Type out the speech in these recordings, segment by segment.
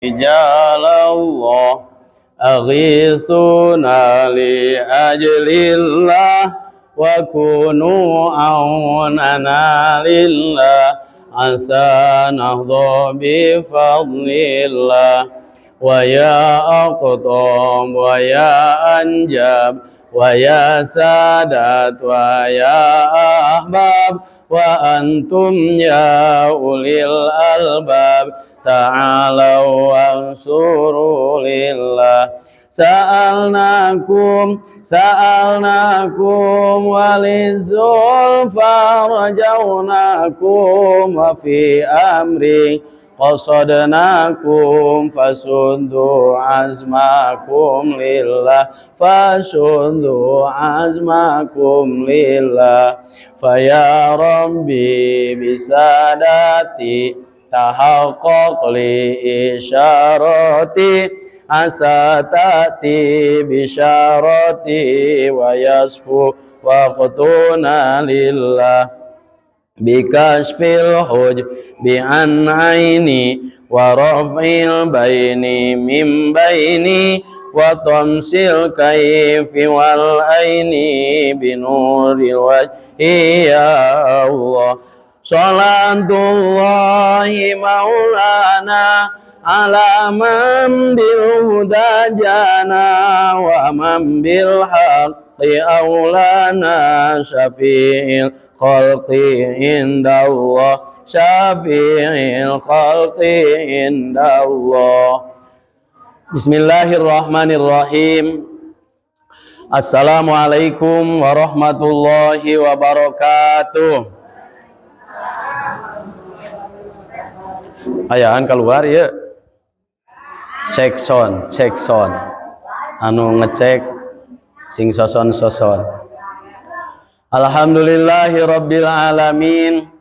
رجال الله أغيثونا لأجل الله وكونوا عوننا لله عسى نهضى بفضل الله. ويا أقطاب ويا أنجاب ويا سادات ويا أحباب وأنتم يا أولي الألباب تعالوا وانصروا لله. سألناكم سألناكم وللزلفى رجوناكم وفي أمري قصدناكم فسدوا عزمكم لله فسدوا عزمكم لله. فيا ربي بساداتي تحقق لي إشارتي عسى تأتي بشارتي ويصفو وقتنا لله بكشف الحجب عن عيني ورفع البين من بيني وطمس الكيف والعين بنور الوجه يا الله. صلاة الله مولانا على من بالهدى جانا ومن بالحق أولانا شفيع الخلق عند الله شفيع الخلق عند الله. Bismillahirrahmanirrahim. Assalamualaikum warahmatullahi wabarakatuh. Ayaan keluar ya. Cek sound, cek sound. Anu ngecek sing soson-soson. Alhamdulillahi rabbil alamin.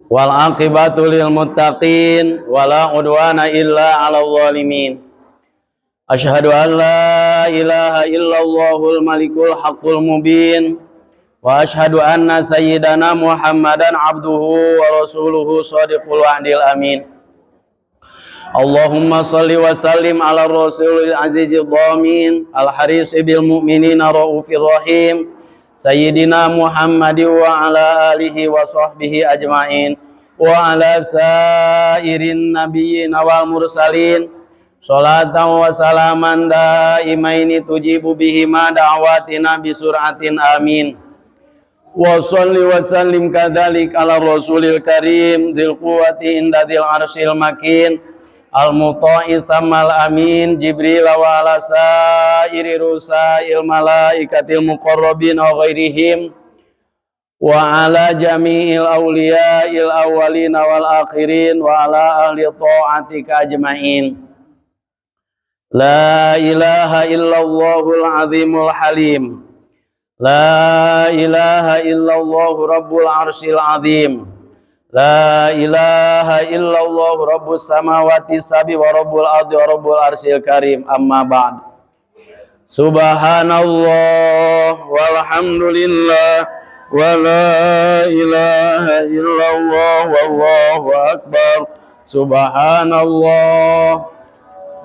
Wal aqibatu lil muttaqin wala udwana illa 'alal zalimin. Asyhadu an la ilaha illallahul malikul haqqul mubin. Wa asyhadu anna sayyidana Muhammadan abduhu wa rasuluhu shadiqul wa'dil amin. Allahumma salli wa sallim ala rasulil azizil dhamin al haris bil mu'minina raufir rahim sayyidina Muhammadin wa ala alihi wa sahbihi ajmain wa ala sairin nabiyyin wal mursalin. Salatan wa salaman daimaini tujibu bihima da'watina bisur'atin amin. Wa salli wa sallim kadzalik ala rasulil karim dzil quwwati inda dzil arsyil makin al muta'i samal amin jibril wa ala sairi rusail malaikatil muqarrabin wa ghairihim wa ala jami'il awliya'il awwalin wal akhirin wa ala ahli ta'atika ajmain. La ilaha illallahul azimul halim. La ilaha illallah rabbul arsyil azim. La ilaha illallah rabbus samawati sabi wa rabbul ardi wa rabbul arsyil karim. Amma ba'd. Subhanallah walhamdulillah wa la ilaha illallah wallahu akbar. Subhanallah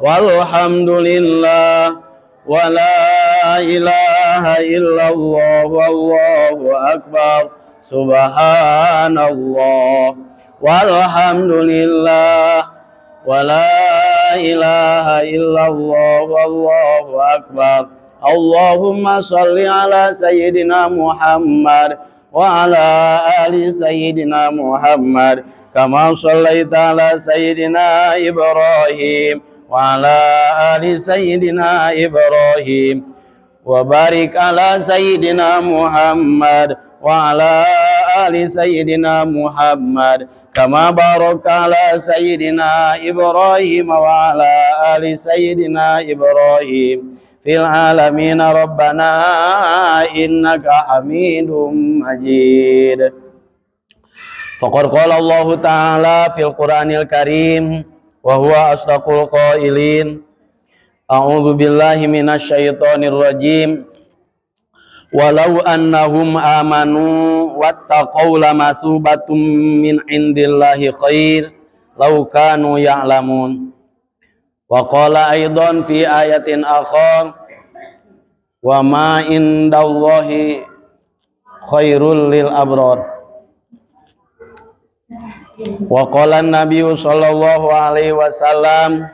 walhamdulillah wa la ilaha illallah wallahu akbar. Subhanallah walhamdulillah wa la ilaha illallah wallahu akbar. Allahumma salli ala sayyidina Muhammad wa ala ali sayyidina Muhammad kama sallaita ala sayyidina Ibrahim wa ala ali sayyidina Ibrahim wa barik ala sayyidina Muhammad wa ala ali sayyidina Muhammad kama barakta ala sayyidina Ibrahim wa ala ali sayyidina Ibrahim fil alamin rabbana innaka hamidum majid. Faqad qala Allahu ta'ala fil Qur'anil Karim wa huwa asdaqul qailin. A'udzu billahi minasyaitonir rajim. Walau annahum amanu wattaqaw lamasubatum min indillahi khair law kanu ya'lamun. Wa qala aidan fi ayatin akhar wa ma indallahi khairul lil abrar. Wa qala an-nabiyyu sallallahu alaihi wasallam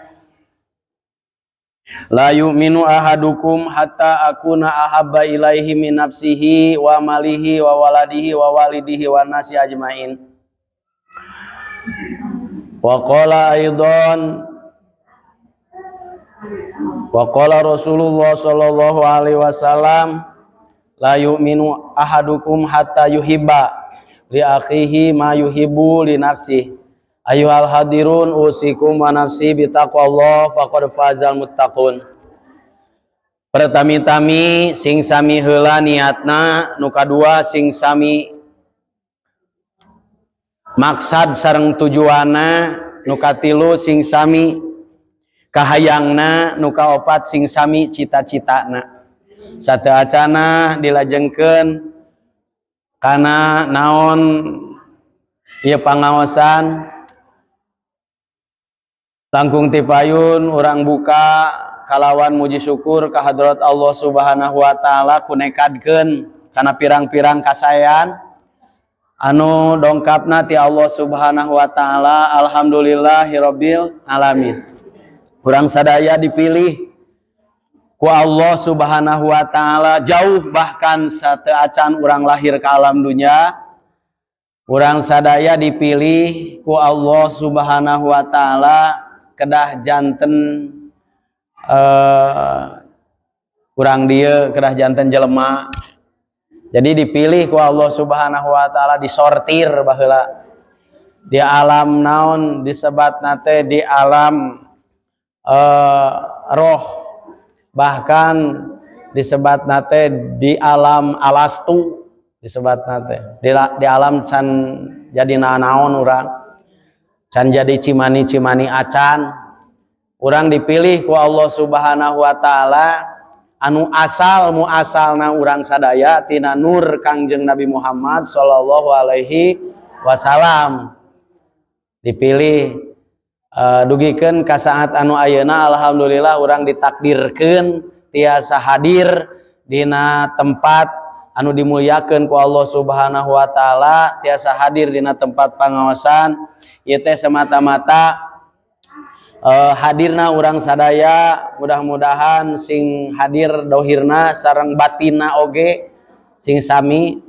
la yu'minu ahadukum hatta akuna ahabba ilaihi min nafsihi wa malihi wa waladihi wa walidihi wa nasi ajmain. Wa qala aidan wa qala Rasulullah sallallahu alaihi wasallam la yu'minu ahadukum hatta yuhibba li akhihi ma yuhibbu li nafsihi. Ayuhal hadirun usikum wa nafsi bitaqwallah faqad fazal muttaqun. Pertami-tami sing sami heula niatna, nu kadua sing sami maksad sareng tujuanna, nu katilu sing sami kahayangna, nu kaopat sing sami cita-citana. Sateu acana dilajengkeun kana naon ieu pangaosan langkung tipayun urang buka kalawan muji syukur ka hadrat Allah Subhanahu wa taala ku nekadkeun kana pirang-pirang kasayan anu dongkapna ti Allah Subhanahu wa taala. Alhamdulillahirabbil alamin. Urang sadaya dipilih ku Allah Subhanahu wa taala jauh bahkan sateu acan urang lahir ke alam dunia. Urang sadaya dipilih ku Allah Subhanahu wa taala kedah janten urang dieu kedah janten jelema. Jadi dipilih ku Allah Subhanahu wa taala, disortir baheula di alam naon disebatna teh di alam roh, bahkan disebatna teh di alam alastu, disebatna teh di alam can jadi nanaon urang, can jadi cimani-cimani acan. Urang dipilih ku Allah Subhanahu wa taala anu asal muasalna urang sadaya tina nur Kangjeng Nabi Muhammad sallallahu alaihi wasallam. Dipilih dugikeun ka saat anu ayeuna alhamdulillah urang ditakdirkeun tiasa hadir dina tempat anu dimuliakeun ku Allah Subhanahu wa taala, tiasa hadir dina tempat pangaosan ieu teh semata-mata hadirna urang sadaya mudah-mudahan sing hadir dohirna sareng batinna oge sing sami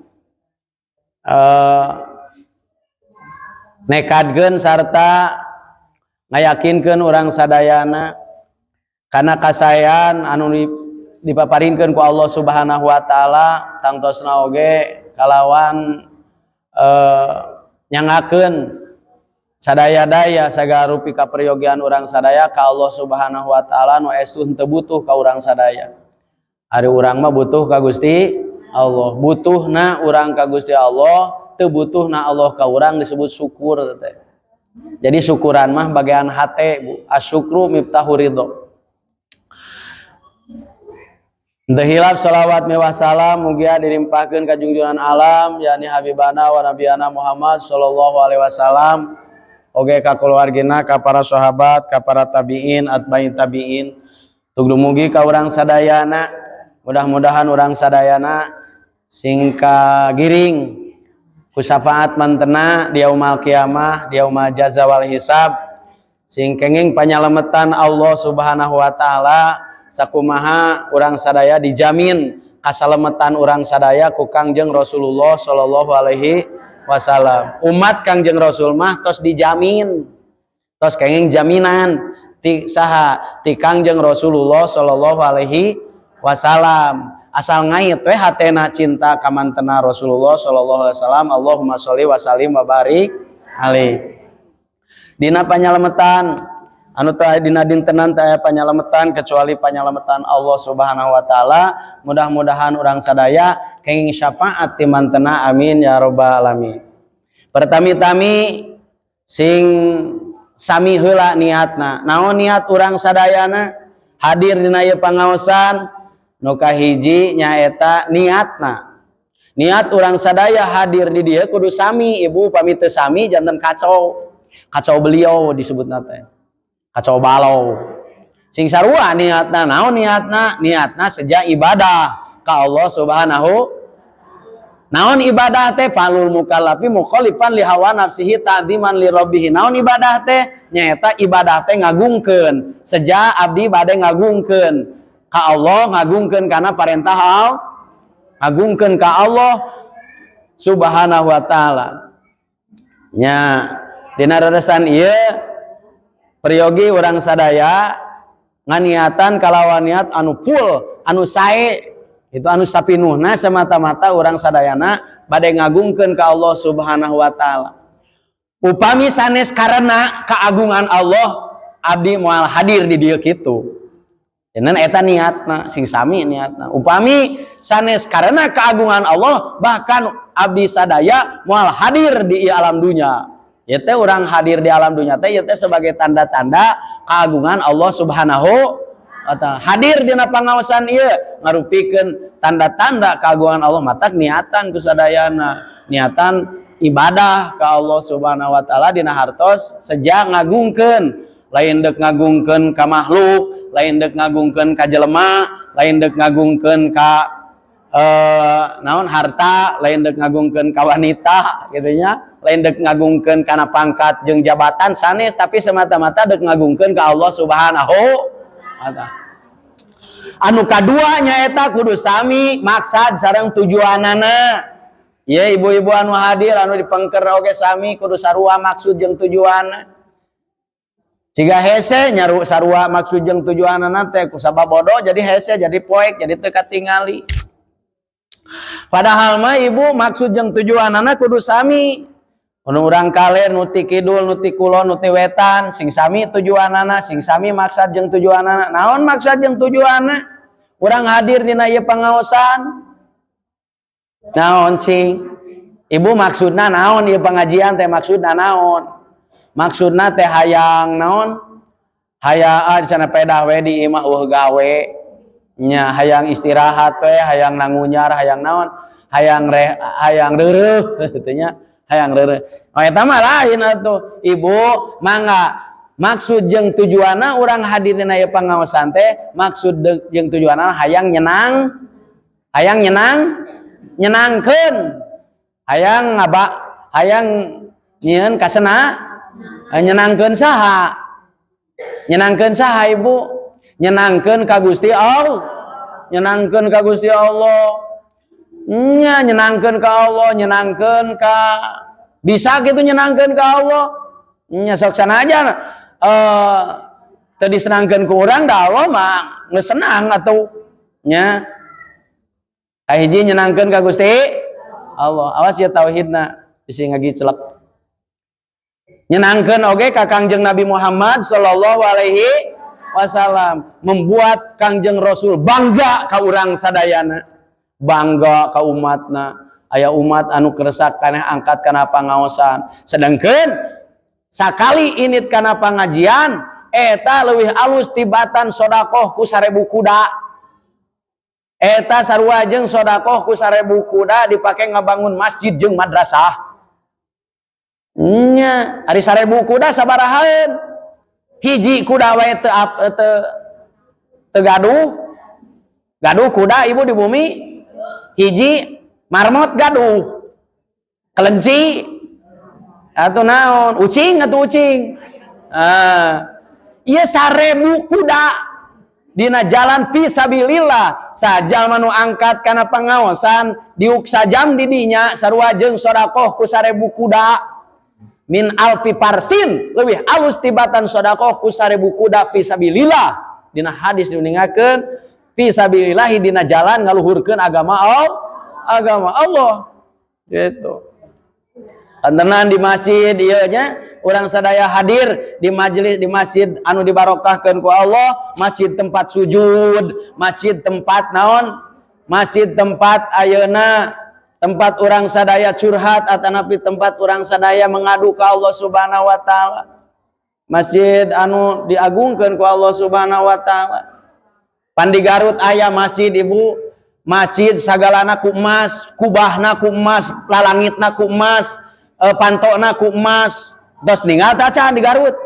nekadkeun sarta ngayakinkeun urang sadayana kana kasayan anu dipaparinkeun ku Allah Subhanahu wa taala, tangtosna oge kalawan nyangakeun sadaya-daya sagala rupi kaperyogian urang sadaya ka Allah Subhanahu wa taala nu estu henteu butuh ka urang sadaya. Ari urang mah butuh ka Gusti Allah, butuhna urang ka Gusti Allah, teu butuhna Allah ka urang disebut syukur teh. Jadi syukuran mah bagian hate, Bu. Asyukru miftahu ridho. Teu hilap salawat mewah salam mugia dilimpahkeun ka jungjungan alam yakni habibana wa nabiyana Muhammad sallallahu alaihi wasallam, oge ka keluargina, ka para sahabat, ka para tabiin, atbai tabiin. Tug dumugi ka urang sadayana, mudah-mudahan urang sadayana sing kagiring ku syafaat mantena di yaumul kiamah, di yaumul jaza wal hisab, sing kenging panyalametan Allah Subhanahu wa taala. Sakumaha urang sadaya dijamin kasalametan urang sadaya ku Kangjeng Rasulullah sallallahu alaihi wasallam. Umat Kangjeng Rasul mah tos dijamin, tos kenging jaminan ti saha ti Kangjeng Rasulullah sallallahu alaihi wasallam. Asal ngait we hatena cinta ka mantena Rasulullah sallallahu alaihi wasallam. Allahumma sholli wa sallim wa barik alaihi. Dina panyalametan anu teu aya dina dintenan teu aya panyalametan kecuali panyalametan Allah Subhanahu wa taala. Mudah-mudahan urang sadaya kenging syafaat ti mantena, amin ya rabbal alamin. Pertami-tami sing sami heula niatna. Naon niat urang sadayana hadir dina ieu pangaosan? Nu kahiji nyaeta niatna. Niat urang sadaya hadir di dieu kudu sami, ibu pami teu sami janten kacau. Kacau beliau disebutna teh. Kacau balau. Sing sarua niatna, naon niatna? Niatna seja ibadah ka Allah Subhanahu. Naon ibadah teh? Falul mukallafi mukhalifan li hawa nafsihi ta'ziman li rabbih. Naon ibadah teh? Nyaeta ibadah teh ngagungkeun. Seja abdi bade ngagungkeun ka Allah, ngagungkeun kana parentah Allah, ngagungkeun ka Allah Subhanahu wa taala. Nya dina reresan ieu peryogi urang sadaya nganiatan kalawan niat anu full, anu sae, itu anu sapinuhna semata-mata urang sadayana bade ngagungkeun ka Allah Subhanahu wa taala. Upami sanes karena keagungan Allah, abdi moal hadir di dieu kitu. Cenah eta niatna, sing sami niatna. Upami sanes karena keagungan Allah, bahkan abdi sadaya moal hadir di alam dunia. Ieu teh urang hadir di alam dunia teh ieu teh sebagai tanda-tanda keagungan Allah Subhanahu wa taala. Hadir dina pangaosan ieu ngarupikeun tanda-tanda keagungan Allah, matak niatan ku sadayana, niatan ibadah ka Allah Subhanahu wa taala dina hartos seja ngagungkeun, lain dek ngagungkeun ka makhluk, lain dek ngagungkeun ka jelema, lain dek ngagungkeun ka naon harta, lain dek ngagungkeun ka wanita gitu nya, lain dek ngagungkeun kana pangkat jeung jabatan sanes, tapi semata-mata dek ngagungkeun ka Allah Subhanahu wa taala. Anu kadua nyaeta kudu sami maksad sareng tujuanana. Ye ibu-ibu anu hadir anu dipengker oge sami kudu sarua maksud jeung tujuanna. Ciga hese nyaru sarua maksud jeung tujuanana teh kusabab bodoh jadi hese, jadi poek, jadi teu katingali. Padahal mah ibu maksud jeung tujuanana kudu sami. Nu urang kaler, nu ti kidul, nu ti kulon, nu ti wetan, sing sami tujuanana, sing sami maksad jeung tujuanana. Naon maksad jeung tujuanna? Urang hadir dina ieu pangaosan. Naon cing? Ibu maksudna naon ieu pengajian teh, maksudna naon? Maksudna teh hayang naon? Hayang ah cenah pedah we di imah eueuh gawe. Nya hayang istirahat we, hayang nangunyar, hayang naon? Hayang re, hayang reureuh kitu nya, hayang reureuh. Oh eta mah lain atuh. Ibu mangga maksud jeung tujuanna urang hadir dina ieu pangaosan teh, maksud jeung tujuanna hayang nyenang, hayang nyenang, nyenangkeun, hayang ngaba, hayang nyieun kasena, nyenangkeun saha? Nyenangkeun saha ibu? Nyenangkeun ka Gusti Allah. Nyenangkeun ka Gusti Allah. Nya nyenangkeun ka Allah, nyenangkeun ka bisa gitu nyenangkeun ka Allah. Nya sok sanajan teu disenangkeun ku urang da Allah mah geus senang atuh. Nya kahiji nyenangkeun ka Gusti Allah. Awas ya tauhidna bisi ngagicelek. Nyenangkeun oge ka Kangjeng Nabi Muhammad sallallahu alaihi wasallam, membuat Kangjeng Rasul bangga ka urang sadayana, bangga ka umatna. Aya umat anu keresak kana angkat kana pangaosan, sedangkeun sakali init kana pangajian eta leuwih alus tibatan sodakoh ku 1000 kuda. Eta sarua jeung sodakoh ku 1000 kuda dipake ngabangun masjid jeung madrasah. Nya, ari 1000 kuda sabarahaeun? Hiji kuda wae teu teu teu gaduh. Gaduh kuda ibu di bumi? Hiji marmot gaduh. Kelenci atau naon? Ucing atau ucing? Ah. Ieu 1000 kuda dina jalan fisabilillah, sajalma nu angkat kana pangaosan diuk sajam di dinya sarua jeung sodakoh ku 1000 kuda. Min alfi parsin, lebih alus tibatan sodakoh ku 1000 kuda fisabilillah. Dina hadis diuningakeun fisabilillah dina jalan ngaluhurkeun agama Allah, agama Allah gitu. Kantenan di masjid ieu nya urang sadaya hadir di majelis di masjid anu dibarokahkeun ku Allah, masjid tempat sujud, masjid tempat naon, masjid tempat ayeuna tempat urang sadaya curhat atanapi tempat urang sadaya mengadu ka Allah Subhanahu wa taala. Masjid anu diagungkeun ku Allah Subhanahu wa taala. Pan di Garut aya masjid, Ibu, masjid sagalana ku emas, kubahna ku emas, lalangitna ku emas, pantona ku emas. Tos ninggal tacan di Garut?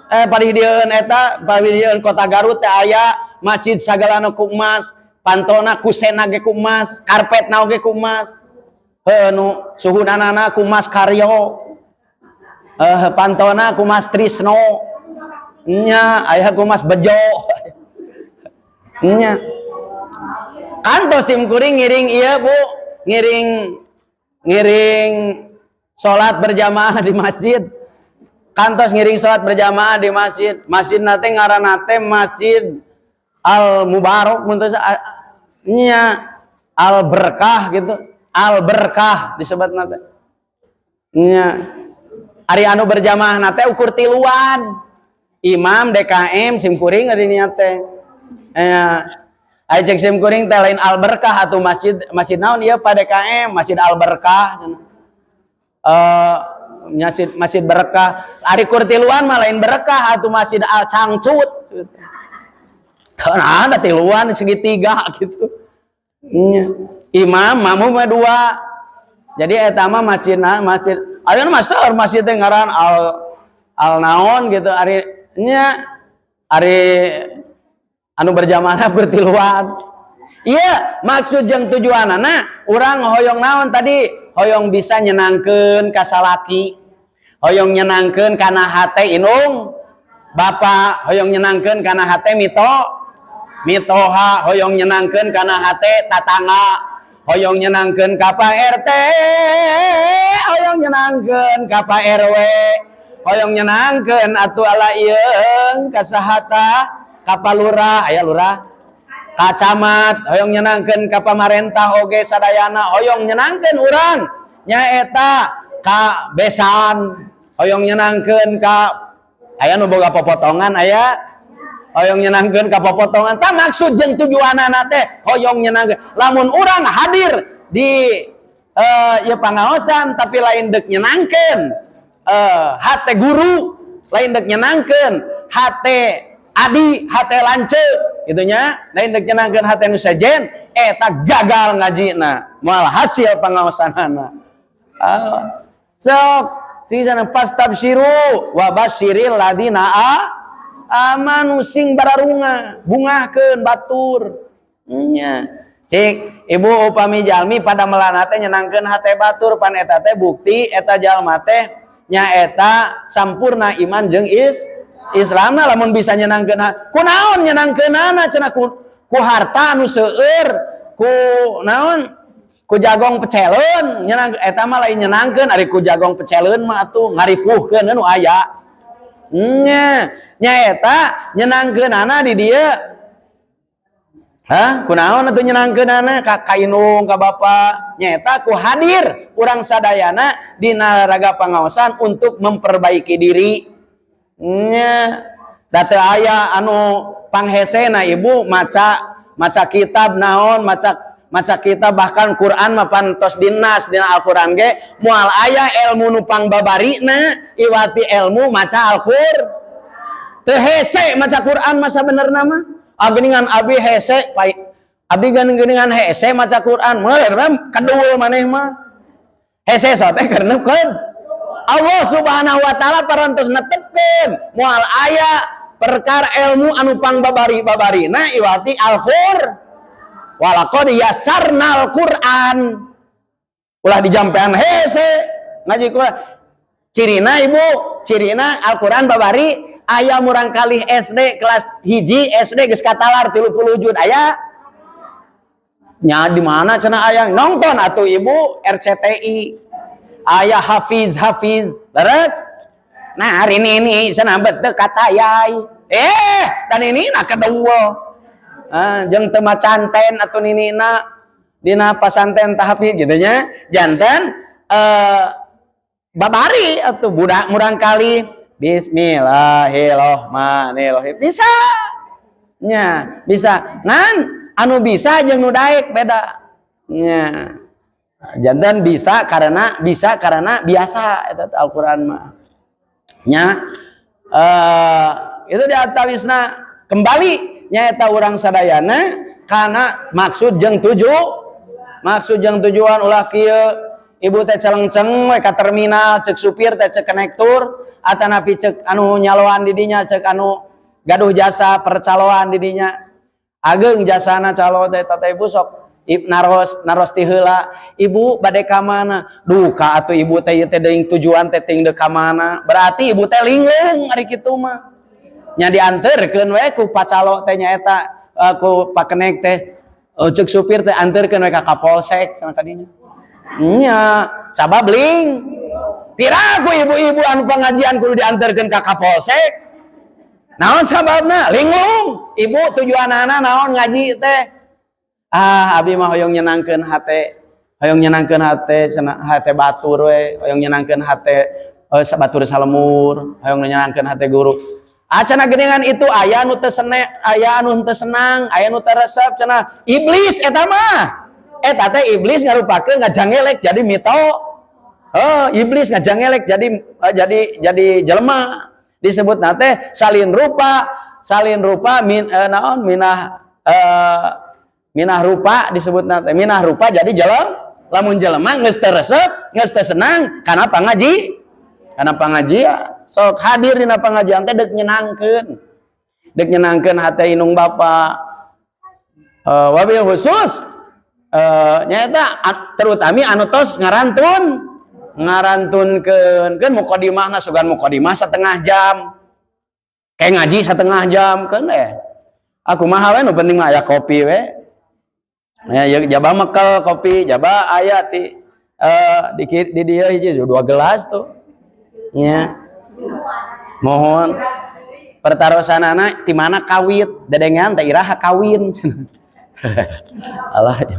Palihdieu eta, palihdieu kota Garut teh aya masjid sagalana ku emas, pantona kusena ge ku emas, karpetna oge ku emas. Heuh, nu suhunanana ku Mas Karyo. Pantona ku Mas Trisno. Nya, aya ku Mas Bejo. Nya. Kantos sim kuring ngiring ieu, Bu, ngiring ngiring salat berjamaah di masjid. Kantos ngiring salat berjamaah di masjid. Masjid nate ngaranna teh Masjid Al Mubarok mun teu nya, Al Berkah gitu. Al Berkah disebut nate. Nya. Ari anu berjamaah nate ukur tiluan. Imam, DKM, sim kuring ari niat teh. Ya. Ari cek sim kuring teh lain Al Berkah atau masjid, masjid naon ieu, Pak DKM? Masjid Al Berkah cenah. Masjid masjid berkah. Ari kur tiluan mah lain berkah atau Masjid Al Cangcut. Kan ada tiluan segitiga gitu. Nya. Imam, makmum mah dua. Jadi eta mah masjid masjid ayeuna mah seueur masjid teh ngaran al al naon gitu, ari nya ari anu berjamaah bertiluan. Iya, maksud jeung tujuanana urang hoyong naon tadi? Hoyong bisa nyenangkeun ka salaki. Hoyong nyenangkeun kana hate indung bapak, hoyong nyenangkeun kana hate mitoha, hoyong nyenangkeun kana hate tatangga, hoyong nyenangkeun ka Pak RT, hoyong nyenangkeun ka Pak RW, hoyong nyenangkeun atuh ala ieung ka sahata, ka Pak Lurah, aya lurah, ka camat, hoyong nyenangkeun ka pamarentah oge sadayana, hoyong nyenangkeun urang nyaeta ka besan, hoyong nyenangkeun ka aya nu boga popotongan, aya hoyong nyenangkeun ka popotongan. Tah, maksud jeung tujuanana teh hoyong nyenangkeun. Lamun urang hadir di ieu pangaosan tapi lain dek nyenangkeun hate guru, lain dek nyenangkeun hate adi, hate lanceuk gitu nya, lain dek nyenangkeun hate nu sejen, eta gagal ngajina, moal hasil pangaosanana. Sok sing sana fastabsyiru wa basyiril ladina amanu, sing bararunga, bungahkeun batur nya. Cik Ibu, upami jalmi pada melana teh nyenangkeun hate batur, pan eta teh bukti eta jalma teh nyaeta sampurna iman jeung Islamna lamun bisa nyenangkeun. Kunaon nyenangkeunana cenah? Ku harta anu seueur, ku naon, ku jagong peceleun nyenang? Eta mah lain nyenangkeun. Ari ku jagong peceleun mah atuh ngaripuhkeun nu aya nya. Nyaeta nyenangkeunana di dieu. Hah, kunaon atuh nyenangkeunana ka indung ka bapa? Nyaeta ku hadir urang sadayana dina raga pangaosan untuk memperbaiki diri nya. Da teu aya anu panghesena, Ibu, maca maca kitab naon, maca maca kitab, bahkan Quran mah pantos dinas dina Al-Quran ge moal aya ilmu nu pangbabarina iwati ilmu maca Al-Qur. Teu hese maca Quran masa benerna mah. Ah, geuningan abi hese, abi geuningan hese maca Quran mah kedul maneh mah. Hese teh karena kan Allah Subhanahu wa Taala parantos netepkeun moal aya perkara ilmu anu pangbabari babarina iwati Al-Qur. Walaqad yassarnal Quran. Ulah dijampean hese ngaji Quran. Cirina, Ibu, cirina Al-Quran babari, aya murang kali SD kelas 1 SD geus katalar 30 juz, aya nya? Di mana cenah aya? Nonton atuh, Ibu, RCTI aya Hafiz Hafiz. Terus nah, hari ini cenah bet kata yai dan ini nak kedua, ah, jeung teu macanten atau ninina dina pasanten tahfiz gitu nya. Janten babari atau budak murang kali bismillahirrahmanirrahim bisa nya, bisa. Ngan anu bisa jeung nu daek beda nya. Janten bisa karena biasa eta Al-Qur'an mah nya. Itu di antawisna kembali. Nyaeta urang sadayana kana maksud jeung tuju, maksud jeung tujuan. Ulah kieu, ibu teh celengceng we ka terminal, cek supir teh, cek konektur atanapi cek anu nyaloan di dinya, cek anu gaduh jasa percaloan di dinya, "Ageng jasana calo teh." Tata ibu sok naros naros ti heula, "Ibu bade ka mana?" "Duka atuh ibu teh, ieu teh deung tujuan teh ting deuk ka mana." Berarti ibu teh linglung. Ari kitu mah nya dianterkeun we ku pacalo teh, nyaeta ku pakenek teh. Oh, cek supir teh, "Anterkeun we ka Kapolsek," cenah kadinya nya, sabab ling. Piraku ibu-ibu anu pengajian kudu dianterkeun ka Kapolsek. Naon sababna? Linglung. "Ibu, tujuanana naon ngaji teh?" "Ah, abi mah hoyong nyenangkeun hate, hoyong nyenangkeun hate," cenah, "hate batur we, hoyong nyenangkeun hate batur salemur, hoyong nyenangkeun hate guru." "Ah," cenah, "geuningan itu aya nu teu sene, aya anu teu senang, aya nu teu resep," cenah. Iblis eta mah. Eta teh iblis ngarupakeun ngajangelek jadi mito. Oh, iblis ngajangelek jadi jelema. Disebut teh salin rupa, salin rupa min naon minah minah rupa, disebut teh minah rupa jadi jelem. Lamun jelema geus teu resep, geus teu senang kana pangaji, kana pangajian. Sok hadir dina pengajian teh deuk nyenangkeun, deuk nyenangkeun hate indung bapa. Wabil khusus nyaeta terutami anu tos ngarantun, ngarantunkeun kan mukadimahna, sugan mukadimah setengah jam, kayak ngaji setengah jam kan. Aku mah we, nu penting mah aya kopi we ya, ya jaba mekel kopi, jaba aya ti di dia hiji dua gelas tuh nya. Mohon pertarosanana ti mana kawit dedengan teh, iraha kawin? Alah ya,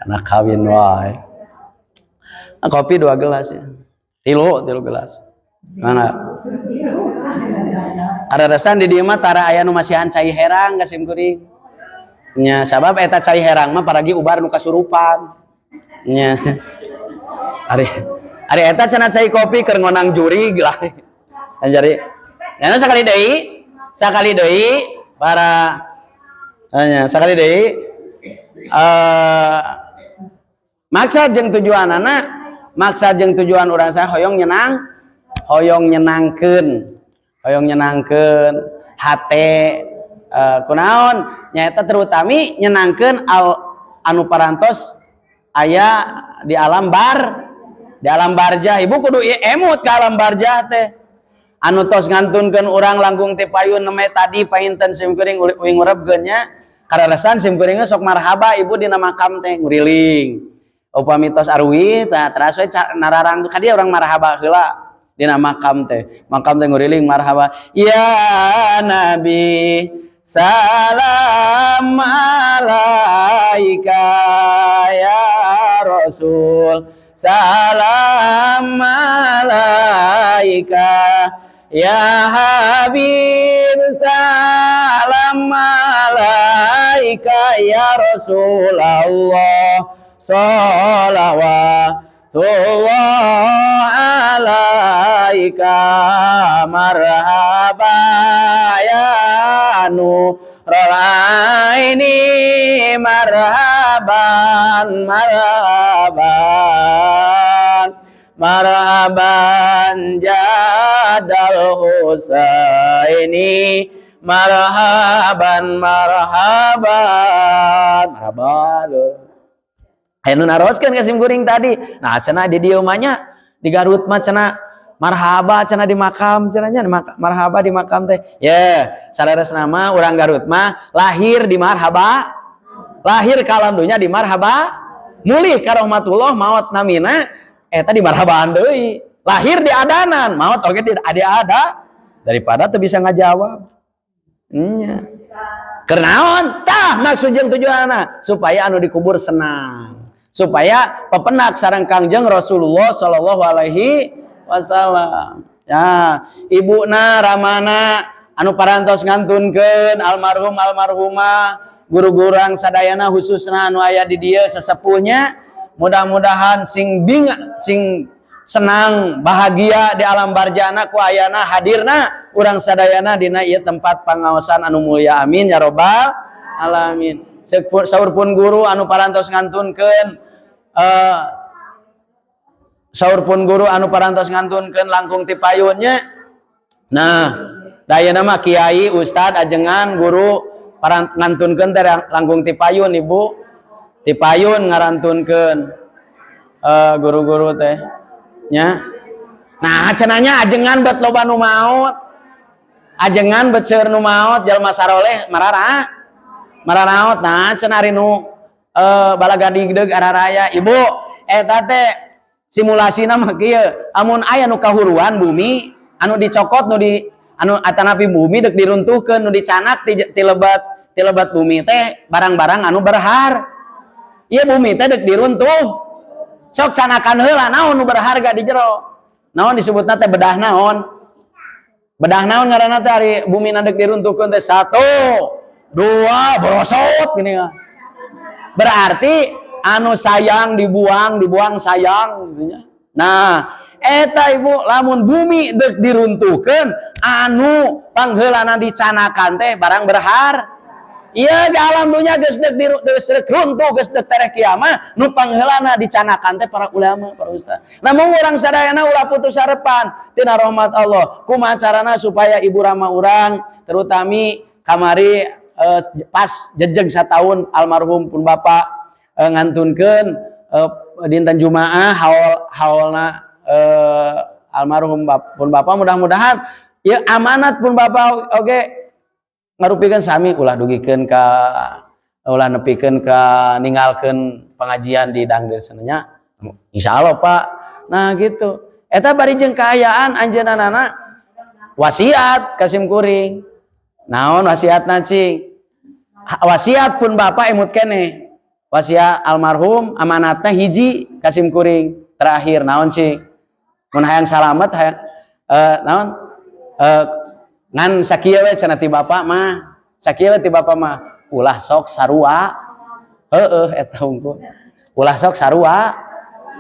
karena kawin wae. Nah, kopi dua gelas ya, tilu tilu gelas mana ada. Di dieu mah tara aya nu masihan cai herang ka sim kuring nya, sabab eta cai herang mah paragi ubar nu kasurupan nya. Ari ari eta cenah cai kopi keur ngonang jurig lah. Jadi nya sakali deui, sakali deui para nya, sakali deui maksad jeung tujuanana, maksad jeung tujuan urang saya hoyong nyenang, hoyong nyenangkeun, hoyong nyenangkeun hate kunaon nyaeta terutami nyenangkeun al anu parantos aya di alam bar, di alam barjah. Ibu kudu emut ke alam barjah teh anu tos ngantunkeun urang langkung ti payun neme tadi painten sim kuring uing urebkeun nya. Karalesan sim kuring sok marhaba ibu dina makam teh nguriling. Upami tos arwi tah teras we nararang ka dieu, urang marhaba heula dina makam teh, makam teh nguriling marhaba, "Ya Nabi, salam alaika, ya Rasul, salam alaika, ya Habib, salam alaika, ya Rasulullah, sholawatullah alaika, marhaba ya nurul aini, marhaban, marhaban, marhaban jadal Husaini, marhaban, marhaban, marhaban." Aya nu naroskeun ka sim kuring tadi. "Nah, cenah di dieu mah nya, di Garut mah cenah marhaba cenah di makam cenah nya, marhaba di makam teh." Ya, saleresna mah urang Garut mah lahir di marhaba, lahir ka alam dunya di marhaba, mulih ka rahmatullah, maot namina eta di marhabaan deui. Lahir di adanan, maot oge di ada daripada teu bisa ngajawab. Nya. Keur naon? Tah, maksud jeung tujuanna supaya anu dikubur senang. Supaya pepenak sareng Kangjeng Rasulullah sallallahu alaihi wasallam. Ya, ibuna, ramana anu parantos ngantunkeun almarhum almarhumah, guru-gurang sadayana, khususna anu aya di dieu sesepuhnya, mudah-mudahan sing binga, sing Senang, bahagia di alam barzahna ku ayana hadirna urang sadayana dina ieu tempat pangaosan anu mulia. Amin ya robbal alamin. Saur pun guru anu parantos ngantunkeun, saur pun guru anu parantos ngantunkeun langkung ti payunnya. Nah, dayana mah kiai, ustad, ajengan, guru parang ngantunkeun teh langkung ti payun, Ibu. Ti payun ngarantunkeun guru-guru teh nya. Nah, cenah nya ajengan bet loba nu maot, ajengan bet seueur nu maot, jalma saroleh marara mararaot. Nah, cenah ari nu balaga digdeg araraya, Ibu, eta teh simulasina mah kieu: amun aya nu kahuruan bumi anu dicokot, nu di anu atanapi bumi dek diruntuhkeun, nu dicanak ti lebat bumi teh barang-barang anu berhar. Ieu bumi teh dek diruntuh, sok canakan heula naon nu berharga di jero. Naon disebutna teh? Bedah naon, bedah naon ngaranna teh? Ari bumi dek diruntuhkeun teh, satu, dua, borosot gini mah. Berarti anu sayang dibuang, dibuang sayang gitu nya. Nah, eta, Ibu, lamun bumi dek diruntuhkeun, anu pangheulana dicanakan teh barang berhar. Iya, di alam dunia geus dek geus dek runtuh, geus dek tereh kiamat, nu pangheulana dicanakan teh para ulama, para ustaz. Namun urang sadayana ulah putus harapan tina rahmat Allah. Kumaha carana supaya ibu rama urang, terutami kamari pas jejeg satahun almarhum pun bapak ngantunkeun dinten Jumaah haul, haulna almarhum pun bapak, mudah-mudahan ya amanat pun bapak oge ngarupikeun sami, ulah dugikeun ka, ulah nepikeun ka ninggalkeun pengajian di dangdeur nya. Insyaallah, Pak. Nah, gitu, eta bari jeung kaayaan anjeunna wasiat ka sim kuring. Naon wasiatna, cing? Wasiat pun bapak emut keneh. Wasiat almarhum amanatna hiji ka sim kuring terakhir. Naon, cing? Mun hayang salamet, hayang naon, ngan sakieu we cenah ti bapak mah, sakieu we ti bapak mah, ulah sok sarua. Heeh, eta hungkul, ulah sok sarua.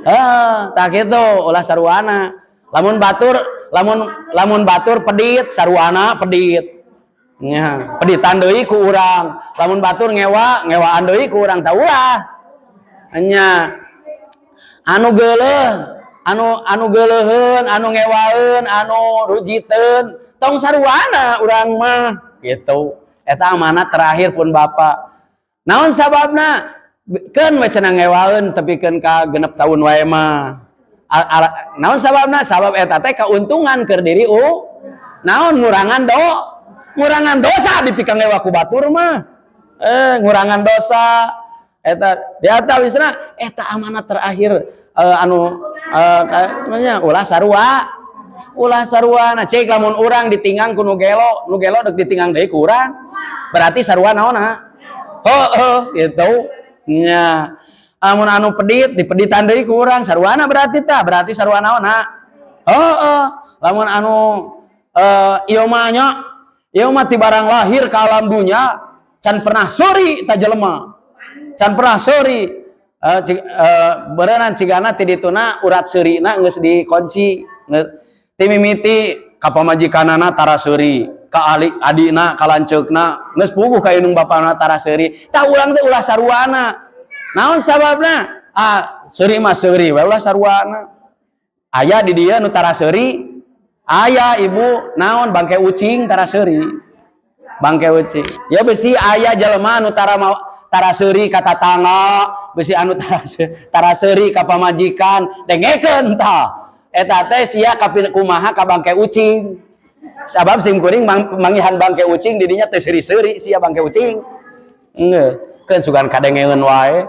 Heeh, tah kitu, ulah saruana. Lamun batur, lamun lamun batur pedit, saruana pedit nya, peditan deui ku urang. Lamun batur ngewa, ngewaan deui ku urang. Tah, ulah nya anu geuleuh, anu anu geuleuheun, anu ngewaeun, anu rujiteun, tong saruana urang mah gitu. Eta amanat terakhir pun bapak. Naon sababna? Keun we cenah ngewaeun tepikeun ka 6 tahun wae mah. Naon sababna? Sabab eta teh kauntungan keur diri u naon, ngurangan do ngurangan dosa dipika ngewa ku batur mah, ngurangan dosa eta di wisna. Eta amanat terakhir anu namanya ulah sarua, ulah sarua. Nah, cek, lamun urang ditinggang ku nu gelo, nu gelo dek ditinggang deui ku urang, berarti sarua naonna? Oh, gitu nya. Amun anu pedit dipeditan deui ku urang, saruana berarti tah, berarti sarua naonna? Oh, lamun anu ieu mah nya, ieu mah ti barang lahir ka alam dunya can pernah seuri ta jelema, can pernah seuri. Beureunan cigana ti dituna urat seurina geus dikunci. Ti mimiti ka pamajikanana tara seuri, ka ali adina, ka lanceukna, geus puguh ka indung bapana tara seuri. Tah, urang teh ulah saruana. Naon sababna? Ah, seuri mah seuri we, ulah saruana. Aya di dieu nu tara seuri? Aya, Ibu. Naon? Bangke ucing tara seuri, bangke ucing ya. Besi aya jelema nu tara tara seuri ka tatangga, besi anu tara seuri ka pamajikan. Dengekeun tah, eta teh sia kapil kumaha ka bangke ucing. Sabab sim kuring manggihan bangke ucing didinya teh seuri-seuri sia bangke ucing. Keun sugan kadengeun wae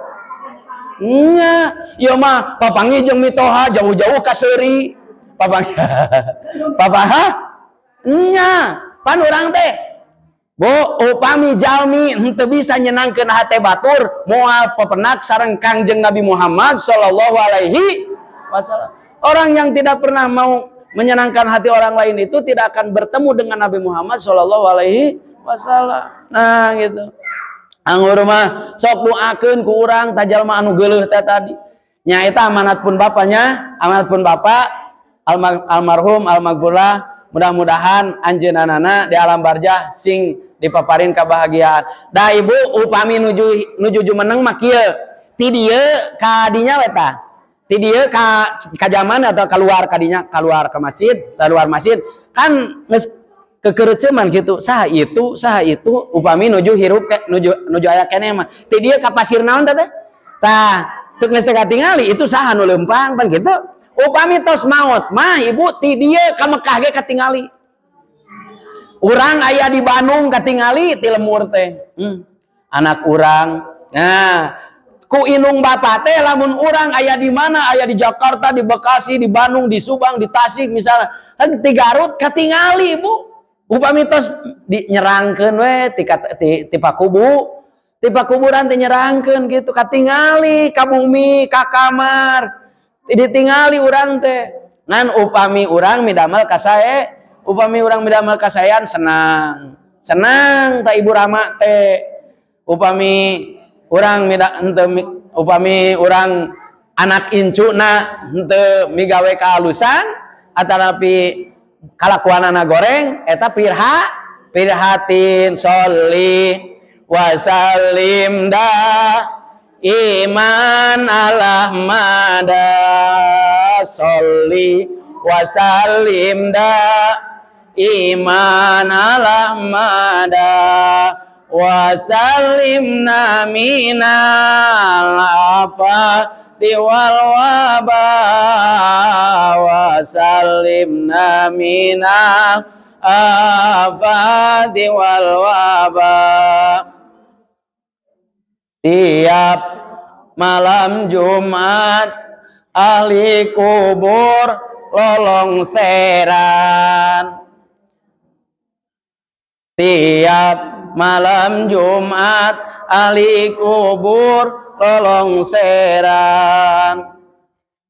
nya. Ieu mah papanggih jeung mitoha jauh-jauh ka seuri papanggih papaha nya. Pan urang teh, Bu, upami jalmi henteu bisa nyenangkeun hate batur, moal pepenak sareng Kangjeng Nabi Muhammad sallallahu alaihi wasallam. Orang yang tidak pernah mau menyenangkan hati orang lain itu tidak akan bertemu dengan Nabi Muhammad sallallahu alaihi wasallam. Nah, gitu. Anggur mah sok doakeun ku urang ta jalma anu geuleuh teh tadi. Nya, eta amanat pun bapaknya, amanat pun bapak almarhum almaghfurlah. Mudah-mudahan anjeunna di alam barzah sing dipaparin kebahagiaan. Da ibu, upami nuju nuju jumeneng mah kieu, ti dieu ka dinya we tah, ti dieu ka zaman atau keluar kadinya, keluar ke masjid, keluar masjid kan geus kekereceman gitu, saha itu, saha itu. Upami nuju hirup ke, nuju nuju aya keneh mah, ti dieu ka pasir naon teh, tah teu geus teu katingali itu saha nu leumpang pan gitu. Upami tos maot mah, ibu, ti dieu ka Mekah ge katingali. Urang aya di Bandung katingali ti lembur teh, Anak urang. Nah, ku indung bapak teh lamun urang aya di mana, aya di Jakarta, di Bekasi, di Bandung, di Subang, di Tasik misalnya, di Garut katingali, Bu. Upami tos dinyerangkeun we ti ti, ti pakubu, ti pakuburan teh nyerangkeun gitu, katingali ka bumi, ka kamar ditingali urang teh. Ngan upami urang midamel kasae, upami urang midamel kasaean, senang senang tak ibu rama teh. Upami urang mida henteu, upami urang anak incuna henteu migawe kaalusan atanapi kalakuanana goreng, eta pirhatin. Sholli wasallim daiman ala ahmada, sholli wasallim daiman ala ahmada, wasallimna minal afati wal waba, wasallimna minal afati wal waba. Tiap malam Jumat ahli kubur lolongseran, tiap malam Jumat ahli kubur lolongseran,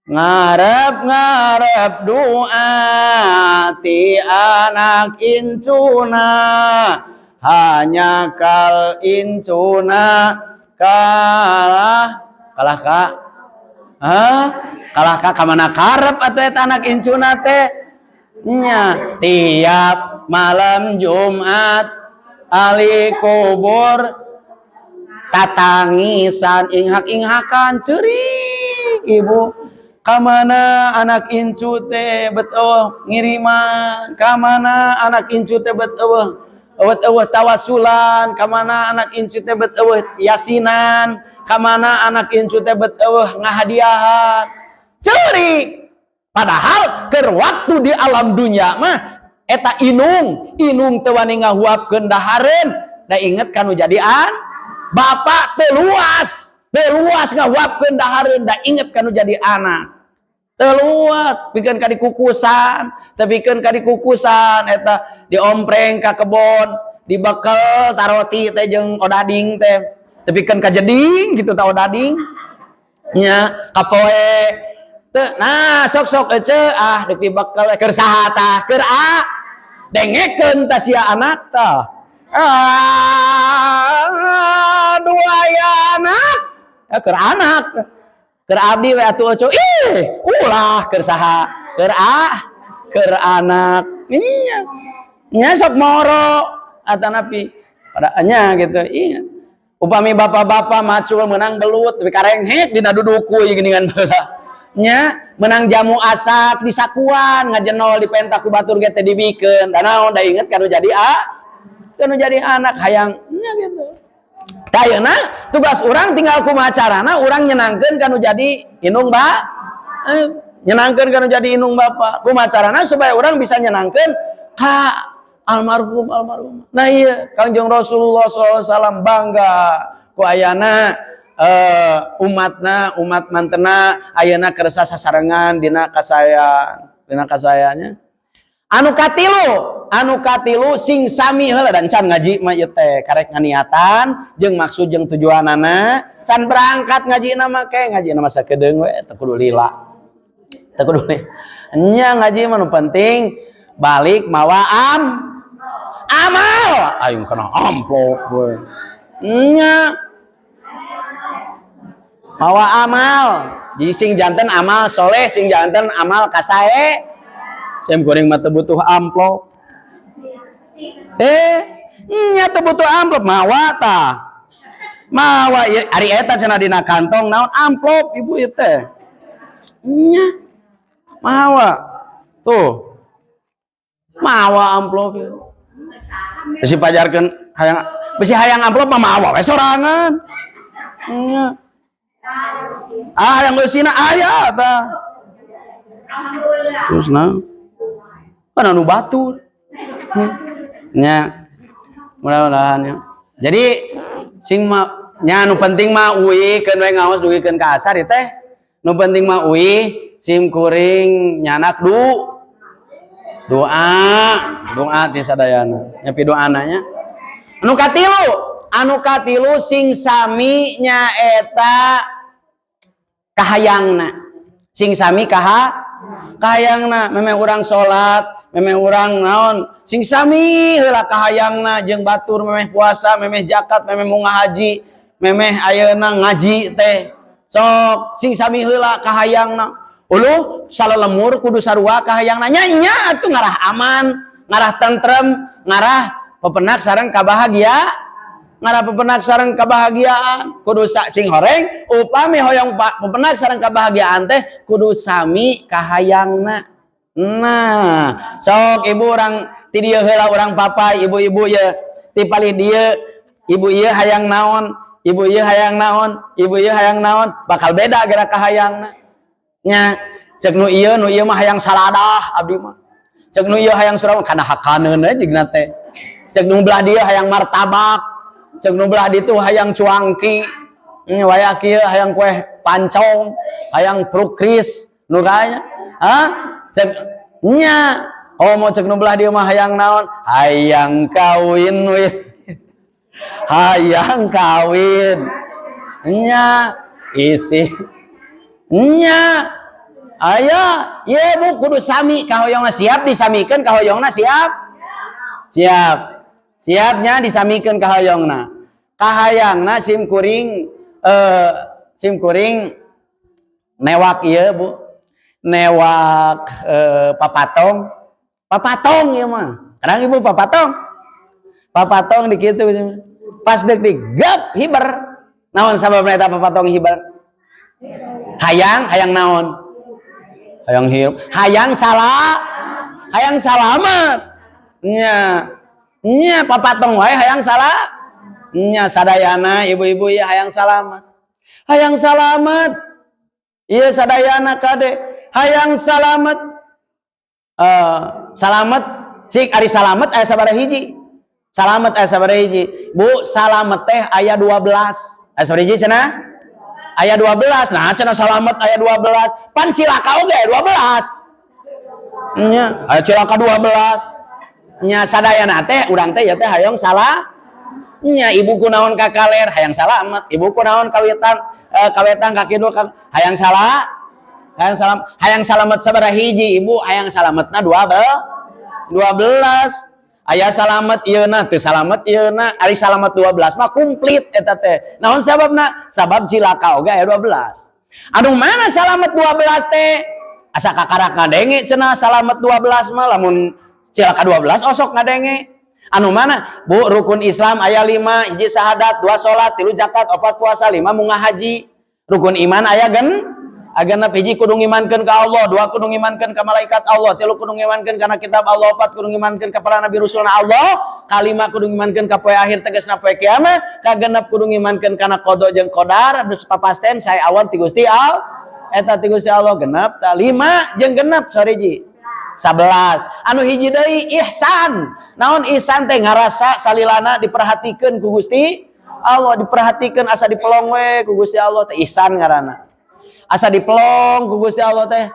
ngarep-ngarep doa ti anak incuna, hanjakal incuna kalah kalah ka. Hah? Kalah ka kamana karep atuh eta anak incuna teh nya. Tiap malam Jumat ahli kubur tatangisan, inghak-inghakan, ceurik, ibu, kamana anak incu teh, bet eueuh ngiriman, kamana anak incu teh, bet eueuh bet eueuh tawasulan, kamana anak incu teh, bet eueuh yasinan, kamana anak incu teh, bet eueuh ngahadiahan, ceurik. Padahal keur waktu di alam dunia mah eta inung inung teu wani ngahuapkeun dahareun, da inget kanu jadian bapak. Teu luas, teu luas ngahuapkeun dahareun, da inget kanu jadi anak. Teu luas pikeun ka dikukusan, teu pikeun ka dikukusan, eta diompreng ka kebon, dibekel taroti teh jeung odading teh, teu pikeun ka jeding gitu ta odading nya kapoe teu. Nah, sok-sok ece ah deuk dibekel keur saha tah, keur ah dengekeun tah sia anak tah. Ah, dua ya anak ya, keur anak, keur abdi we atuh ece. Ih, ulah, keur saha, keur ah keur anak. Iya nya, sok moro atanapi pada nya gitu. Iya, upami bapak-bapak macul menang belut tapi karenghek dina duduku ieu geuningan baheula nya. Menang jamu asak di sakuan, ngajenol dipenta ku batur ge teh dibikeun, da naon, da inget kanu jadi ah kanu jadi anak hayang nya gitu. Ayeuna tugas urang tinggal kumaha carana urang nyenangkeun kanu jadi indung ba nyenangkeun kanu jadi indung bapak, kumaha carana supaya urang bisa nyenangkeun ka almarhum almarhum. Nah, iya, Kangjeng Rasulullah SAW bangga ku ayana umatna, umat mantena ayeuna kersa sasarengan dina kasayan, dina kasayanya. Anu katilu, anu katilu, sing sami heula dan can ngaji mah ieu teh karek nganiatan jeung maksud jeung tujuanana. Can berangkat ngaji mah ke ngaji mah sakedeung we, teu kudu lila, teu kudu nya. Ngaji mah nu penting balik mawa amal, aing kena amplop we nya. Mawa amal. Jadi sing janten amal soleh, sing janten amal kasae. Sim kuring mah teu butuh amplop. Nya teu butuh amplop, mawa tah. Mawa ieu ari eta cenah dina kantong naon, amplop ibu ieu teh. Nya. Mawa. Tuh. Mawa amplop ieu. Bisi pajarkeun hayang, bisi hayang amplop mah mawa we sorangan. Nya. Ah, hayang eusina aya tah. Terus nah. Kan anu batur. Nya. Mudah-mudahan ya. Jadi sing mah nya, nu penting mah uih keun we ngaos dugikeun ka asar ieu teh. Nu penting mah uih sim kuring nyandak doa, doa ti sadayana. Nya pidoana nya. Anu katilu sing sami nyaeta kahayangna. Sing sami kahayangna, memeh urang salat, memeh urang naon, sing sami heula kahayangna jeung batur, memeh puasa, memeh zakat, memeh munggah haji, memeh ayeuna ngaji teh. Sok sing sami heula kahayangna. Uluh salalemur kudu sarua kahayangna, nya nya atuh ngarah aman, ngarah tentrem, ngarah pepenak sareng kabahagia, ngarah pepenak sareng kebahagiaan kudu sing horeng. Upami hoyong pepenak sareng kebahagiaan teh kudu sami kahayangna. Nah, sok ibu, urang ti dieu heula, urang papai ibu-ibu ye ti palih dieu, ibu ieu hayang naon, ibu ieu hayang naon, ibu ieu hayang naon, bakal beda gerak kahayangna nya. Cek nu ieu, nu ieu mah hayang saladah, abdi mah. Cek nu ieu hayang surau kana hakaneun we jigna teh. Cek nu belah dieu hayang martabak, cek nu belah ditu hayang cuangki, wayah kieu hayang kue pancong, hayang prukris nu kaya. Hah, cek nya, oh mau cek nu belah dieu mah hayang naon, hayang kawin we, hayang kawin nya, isi nya aya ye. Bu, kudu sami kahoyongna. Siap disamikeun kahoyongna? Siap, siap, siapnya disamikeun kahoyongna, kahayangna. Sim kuring, sim kuring newak ieu, Bu, newak papatong, papatong ieu mah. Kadang ibu papatong, papatong di kitu pas dek digap hiber. Naon sababna eta papatong hiber? Hayang, hayang naon? Hayang hirup, hayang salah, hayang salamet nya. Nya papatong wae hayang salah nya. Sadayana ibu-ibu ya hayang salamet, hayang salamet. Iya, sadayana kade hayang salamet. Salamet cik, ari salamet aya sabaraha hiji? Salamet aya sabaraha hiji, Bu? Salamet teh aya 12. Aya sabaraha hiji cenah? Aya 12. Nah, cenah salamet aya 12, pan cilaka oge aya 12 nya, aya cilaka 12 nya. Sadayana teh urang teh ya teh hayang salah nya. Ibu kunaon ka kaler? Hayang salamet. Ibu kunaon kawitan, kawetan, ka kidul, hayang salah, hayang salam, hayang salamet. Sabaraha hiji, Ibu? Hayang salametna 12. Aya salamet ieu na, teu salamet ieu na. Ari salamet 12 mah komplit eta teh. Naon sababna? Sabab cilaka oge aya 12. Anu mana salamet 12 teh? Asa kakarak ngadenge cenah salamet 12 mah, lamun cilaka 12 osok ngadenge. Anu mana, Bu? Rukun Islam aya 5: hiji syahadat, dua salat, tilu zakat, opat puasa, lima munggah haji. Rukun iman aya genep: hiji kudu ngimankeun ka Allah, dua kudu ngimankeun ka malaikat Allah, tilu kudu ngimankeun kana kitab Allah, opat kudu ngimankeun ka para nabi rasulna Allah, kalima kudu ngimankeun ka poe akhir, tegasna poe kiamat, kagenep kudu ngimankeun kana qada jeung qadar, anu papasten sae awan ti Gusti Allah, eta ti Gusti Allah. Genep ta, lima jeung genep sorry ji 11. Anu hiji deui ihsan. Naon ihsan teh? Ngarasa salilana diperhatikeun ku Gusti Allah, diperhatikeun, asa dipelong we ku Gusti Allah teh ihsan ngaranna. Asa dipelong ku Gusti Allah teh,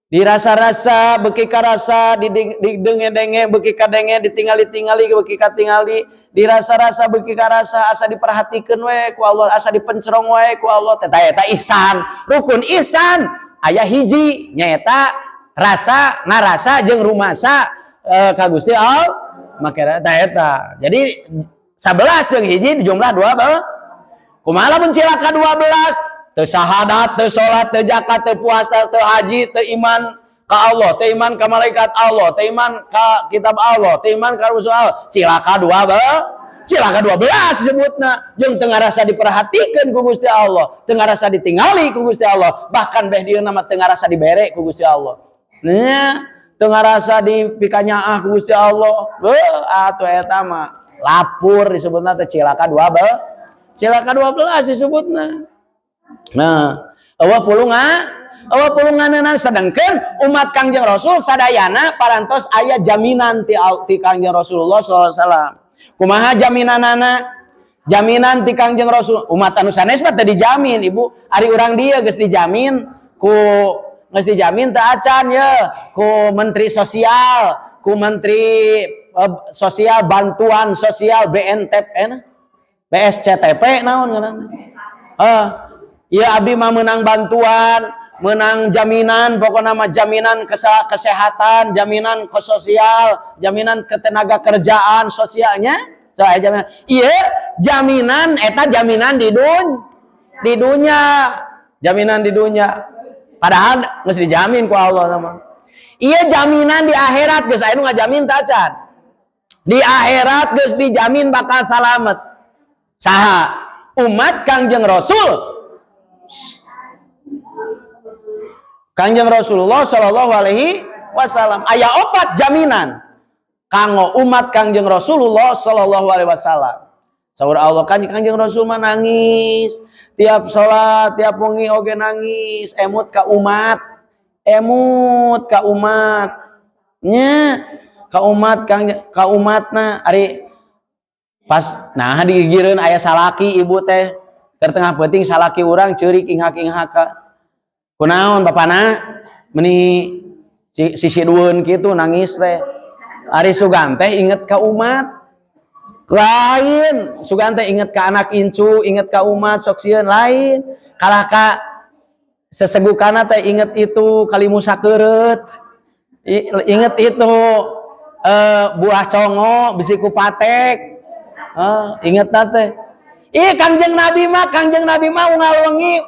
dirasa-rasa beuki karasa, didenge-denge beuki kadenge, ditingali-tingali beuki katingali, dirasa-rasa beuki karasa, asa diperhatikeun we ku Allah, asa dipencerong we ku Allah teh. Eta ihsan. Rukun ihsan aya hiji, nyaeta rasa ngarasa jeung rumasa ka Gusti Allah. Maka eta eta jadi 11 jeung hiji jumlah 2. Kumaha lamun cilaka 12? Teu syahadat, teu salat, teu zakat, teu puasa, teu haji, teu iman ka Allah, teu iman ka malaikat Allah, teu iman ka kitab Allah, teu iman ka rasul Allah. Cilaka dua be. Cilaka 12 disebutna. Jeung teu ngarasa diperhatikeun ku Gusti Allah, teu ngarasa ditingali ku Gusti Allah, bahkan beh dieuna mah teu ngarasa dibere ku Gusti Allah. Nya, teu ngarasa dipikanyaah ku Gusti Allah. Beuh, atuh eta mah lapur disebutna teh, cilaka dua be. Cilaka 12 disebutna. Nah, euweuh pulunga, euweuh pulunganeuna, sedangkan umat Kangjeng Rasul sadayana parantos aya jaminan ti Kangjeng Rasulullah sallallahu alaihi wasallam. Kumaha jaminanana? Jaminan ti Kangjeng Rasul, umat anu sanes mah teu dijamin, Ibu. Ari urang dieu geus dijamin ku, geus dijamin teu acan ye ku Menteri Sosial, ku Menteri Sosial, bantuan sosial BNTP, BSCTP, naon ngaranna? Ya, abdi mah menang bantuan, menang jaminan, pokoknya mah jaminan kesehatan, jaminan ke sosial, jaminan ketenaga kerjaan sosialnya, so, jaminan. Iya, jaminan eta jaminan di dunia, jaminan di dunia. Padahal geus dijamin ku Allah sama. Iya, jaminan di akhirat geus aya nu ngajamin tacan. Di akhirat geus dijamin bakal salamet. Saha? Umat Kangjeng Rasul, Kangjeng Rasulullah Shallallahu Alaihi Wasallam. Aya opat jaminan kanggo umat Kangjeng Rasulullah Shallallahu Alaihi Wasallam. Saur Allah kan, Kangjeng Rasul mah nangis tiap sholat, tiap wengi oge nangis, emut ka umat, emut ka umat nya, ka umat kang, ka umatna. Ari pas nah digigireun aya salaki, ibu teh, keur tengah peuting salaki urang ceurik inghak-inghaka. Kunaon bapana meni sisi dueun kitu nangis teh? Ari sugan teh inget ka umat. Lain, sugan teh inget ka anak incu, inget ka umat, sok sieun, lain. Kalah ka sesegukana teh inget itu kalimu sakeureut. Inget itu buah congo bisi ku patek. Inget teh. Ih, Kangjeng Nabi mah, Kangjeng Nabi mah unggal wengi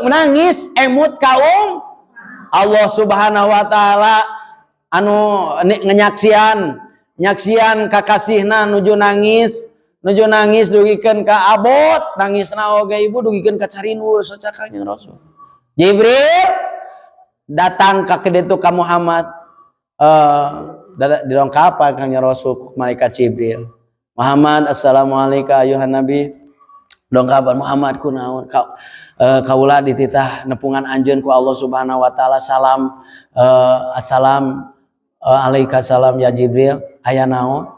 nangis emut kaum Allah Subhanahu wa taala anu ngenyaksian, nyaksian kakasihna nuju nangis, nuju nangis dugikeun ka abot nangisna oge, ibu, dugikeun ka carinul saca Kangjeng Rasul. Jibril datang ka kitu ka Muhammad, didongkapan Kangjeng Rasul malaikat Jibril. Muhammad, assalamualaikum ayuhan nabi. Dongkapan Muhammad, kunaon ka, kaula dititah nepungan anjeun ku Allah Subhanahu wa taala. Salam, assalam, alaika salam ya Jibril, aya naon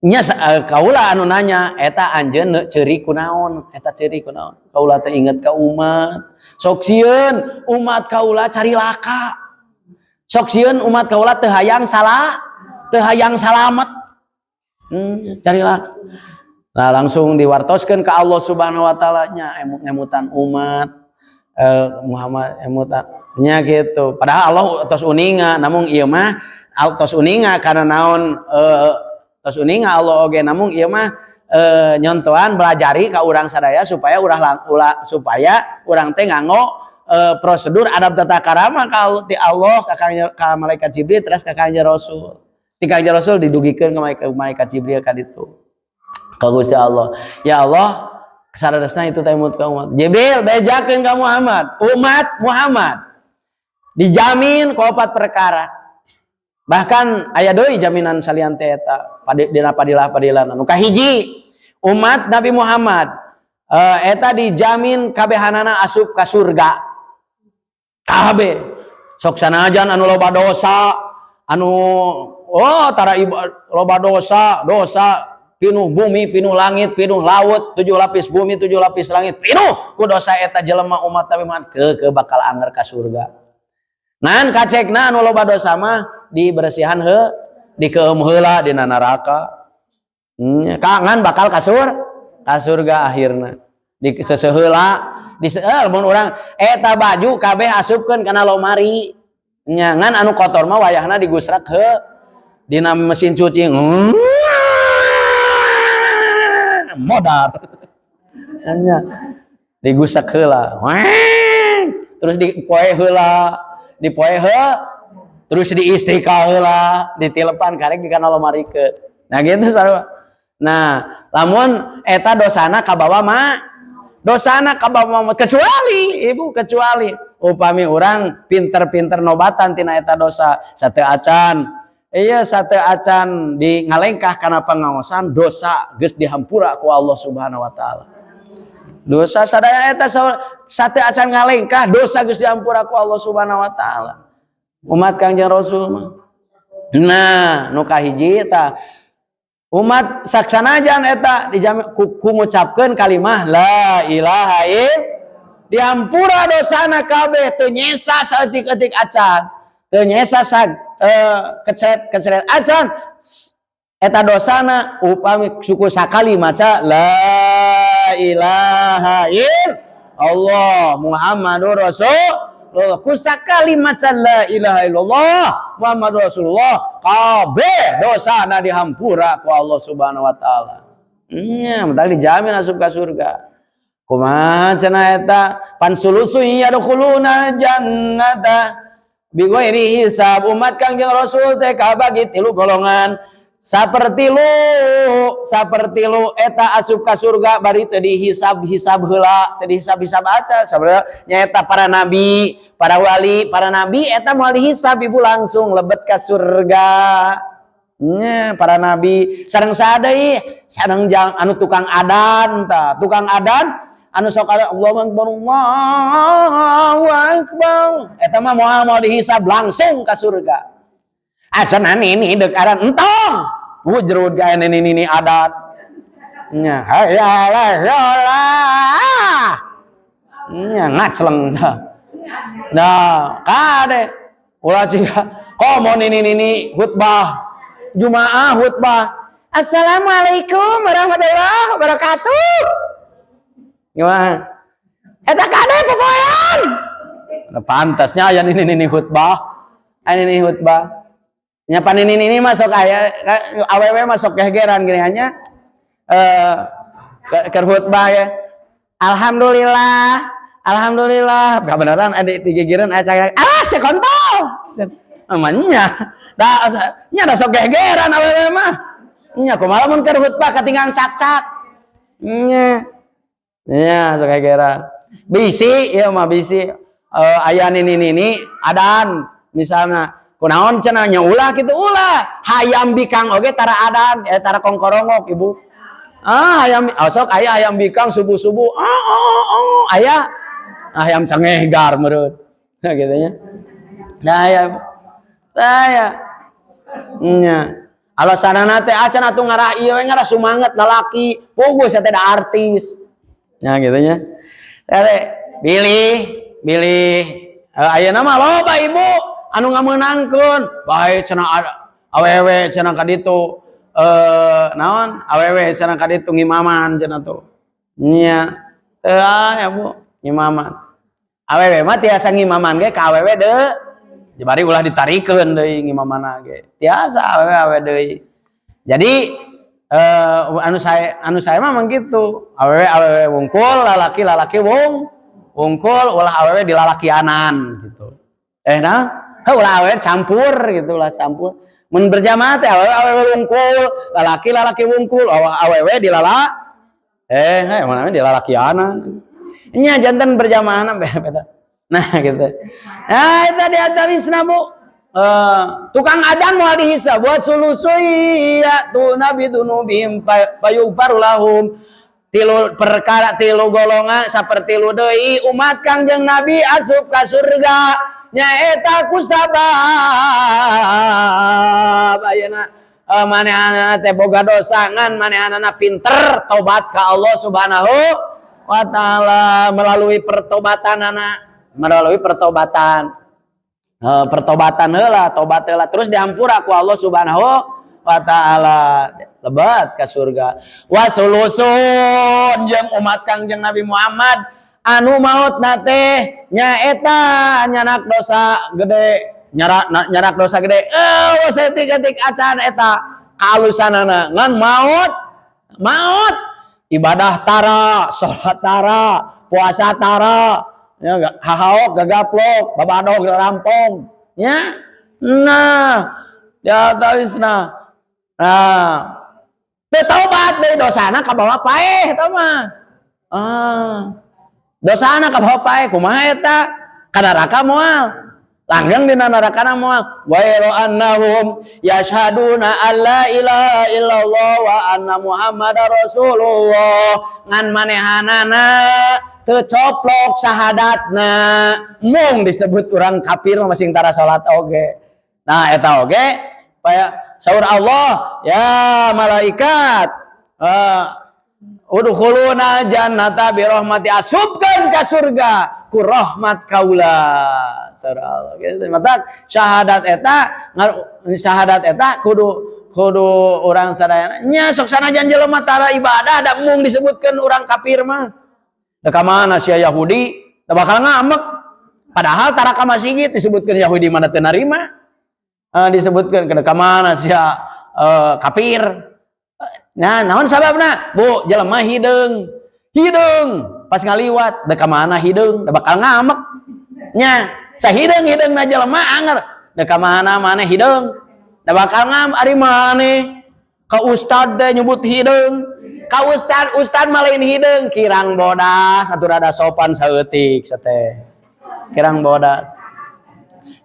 nya? Kaula anu nanya eta, anjeun ceurik kunaon eta, ceurik kunaon? Kaula teh inget ka umat, sok sieun umat kaula carilaka, sok sieun umat kaula teu hayang salah, teu hayang salamet, carilah. Nah, langsung diwartoskeun ke Allah Subhanahu wa taala nya, emut-emutan umat, Muhammad emutan nya gitu. Padahal Allah tos uninga, namun ieu mah tos uninga karena naon, tos uninga Allah oge, namun ieu mah nyontohan belajari ka urang sadaya supaya urang ulah, supaya urang teh nganggo prosedur adab tata karama ka ti Allah ka malaikat Jibril, terus ka Kangjeng Rasul. Ti Kangjeng Rasul didugikeun ka malaikat Jibril ka ditu. Ka Gusti Allah. Ya Allah, sadaresna itu teh emut ka umat. Jibril, bejakeun ka Muhammad, umat Muhammad dijamin ku opat perkara. Bahkan aya deui jaminan salian teh eta dina padilah-padilah. Nu kahiji, umat Nabi Muhammad eta dijamin kabehanana asup ka surga. Kabeh. Sok sanajan anu loba dosa, anu oh tara loba dosa, dosa pinuh bumi, pinuh langit, pinuh laut, tujuh lapis bumi, tujuh lapis langit, pinuh ku dosa eta jelema, umat Nabi Muhammad ke bakal anger ka surga. Ngan kacekna anu loba dosa mah dibersihan he, dikeum heula dina neraka. Kangan bakal ka surga akhirna. Di seseheula di lamun urang eta baju kabeh asupkeun kana lomari. Nya, ngan anu kotor mah wayahna digusrak he dina mesin cuci. Modar. Nya. Digusak heula. Terus dipoe heula, dipoe heula, terus diistrika heula, ditilepan karek di kana lomarikeun. Nah, gitu sarua. Nah, lamun eta dosana kabawa mah, dosana kabawa mah, kecuali, Ibu, kecuali upami urang pinter-pinter nobatan tina eta dosa sate acan. Iya, sate acan di ngalengkah kana pangaosan dosa geus dihampura ku Allah Subhanahu wa taala. Dosa sadaya eta sate acan ngalengkah dosa geus dihampura ku Allah Subhanahu wa taala. Umat Kangjeng Rasul mah. Nah, nu kahiji eta umat saksanajan eta dijamin ku ngucapkeun kalimah la ilaha illallah dihampura dosana kabeh, teu nyesa saeutik-eutik acan, teu nyesa sag keceret keceret acan eta dosana upami suku sakali maca la ilaha illallah Muhammadur Rasulullah. Ku sakali maca la ilaha illallah Muhammadur Rasulullah kabeh dosana dihampura ku Allah Subhanahu wa taala. Nya, mental dijamin asup ka surga. Kumaha cenah eta? Pan sulusu yadkhuluna jannata bighairi hisab. Umat Kangjeng Rasul teh kabagi tilu golongan. Sapertilu, sapertilu eta asup ka surga bari teu dihisab-hisab heula, teu dihisab-hisab aja. Sabenerna nyaeta para nabi, para wali, para nabi eta moal dihisab, Ibu, langsung lebet ka surga. Nya, para nabi sareng saha deui? Sareng jang anu tukang adan ta, tukang adan anu sok ada Allahu akbar, Allahu akbar. Eta mah moal moal dihisab, langsung ka surga. Acan ini deuk aran entong. Wujrud ka ini adat. Nya, hayya ala shalah. Nya ngacleng tah. Nah, kade ulah ciga komo nini nini khutbah Jumaah, khutbah Assalamualaikum warahmatullahi wabarakatuh. Gimana? Eta kade popoean. Nah, pantasnya aya nini nini khutbah. Aya nini khutbah. Nya pan nini nini masuk aya awewe masuk gegeran gini hanya ke khutbah ya. Alhamdulillah. Alhamdulillah. Kebenaran ada di gigiran aya, ah si kontol. Namanya. Da nya da sok gegeran awewe mah. Nya kumaha lamun keur khutbah katinggang cak-cak. Nya. Nya sok gegeran. Bisi ieu mah bisi aya nini nini adan misalnya, kunaon cenah? Nya ulah kitu, ulah. Hayam bikang oge tara adan, tara kongkorongok, Ibu. Ah, hayam sok aya hayam bikang subuh-subuh, ah, ah, ah, aya hayam cengegar meureun. Nah, gitu nya. Nah, ya. Nah, ya. Nya. Alasanana teh acan atuh ngarah ieu we, ngarah sumanget lalaki, puguh sia teh da artis. Nah, gitu nya. Teh bilih bilih ayeuna mah loba, Ibu, anu ngameunangkeun bae cenah awewe cenah ka ditu, naon, awewe cenah ka ditu ngimaman cenah tuh. Nya teu aya, Bu, ngimaman. Awewe mah tiasa ngimaman ge ka awewe deui. Bari ulah ditarikeun deui ngimamana ge. Tiasa awewe awewe deui. Jadi anu saya mah memang gitu. Awewe awewe wungkul, lalaki lalaki wungkul, ulah awewe dilalakianan gitu. Nah, heuh, ulah awewe campur gitu, ulah campur. Mun berjamaah teh awewe awewe wungkul, lalaki lalaki wungkul, awewe dilala mana dilalakianan. Nya janten berjamaah beda-beda. Nah, gitu. Nah, itu di antawisna, Bu. Tukang adan moal dihisab wa sulusu ya'tuna bidzunubihim fayughfaru lahum. Tilu perkara, tilu golongan, sapertilu deui umat Kangjeng Nabi asup ka surga nyaeta ku sabab ayeuna manehanana teh boga dosa ngan manehanana pinter tobat ka Allah Subhanahu wa taala melalui pertobatanana, melalui pertobatan, pertobatan heula, tobat heula, terus dihampura ku Allah Subhanahu wa taala, lebat ke surga. Wasulusun jeung umat Kangjeng Nabi Muhammad anu maut teh nyaeta nyanak dosa gede, nyanak dosa gede, saeutik-eutik acan eta kaalusanana ngan maut maut ibadah tara, salat tara, Puasa tara, ya hahaok gagaplok, babadog rampong, ya. Nah, ya tawisna. Nah, teu taubat deui, dosana kabawa paeh eta mah. Ah. Dosana kabawa paeh, kumaha eta? Ka neraka moal. Langgeng dina nerakana moal. Ghairu annahum yashhaduna alla ilaha illallah wa anna Muhammadar Rasulullah. Ngan manehanana teu coplok syahadatna, mung disebut urang kafir masing tara salat oge. Nah, eta oge supaya saur Allah, ya malaikat, udkhuluna jannata bi rahmati, asupkeun ka surga ku rahmat kaula, saur Allah gitu. Mata syahadat eta kudu kudu urang sadayana nya. Sok sanajan jelema tara ibadah, da mung disebutkeun urang kafir mah. Da ka mana sia Yahudi, da bakal ngambek. Padahal tara ka masjid, disebutkeun Yahudi mana teu narima. Disebutkeun ka mana sia kafir. Nah, naon sababna? Bu, jelema hideung. Hideung pas ngaliwat, da ka mana hideung, da bakal ngambek. Nya, sahideung-hideungna jelema anger, da ka mana maneh hideung. Da bakal ngambek ari maneh ka ustad teh nyebut hideung. Ka ustad, ustad mah lain hideung, kirang bodas atuh, rada sopan saeutik teh. Kirang bodas.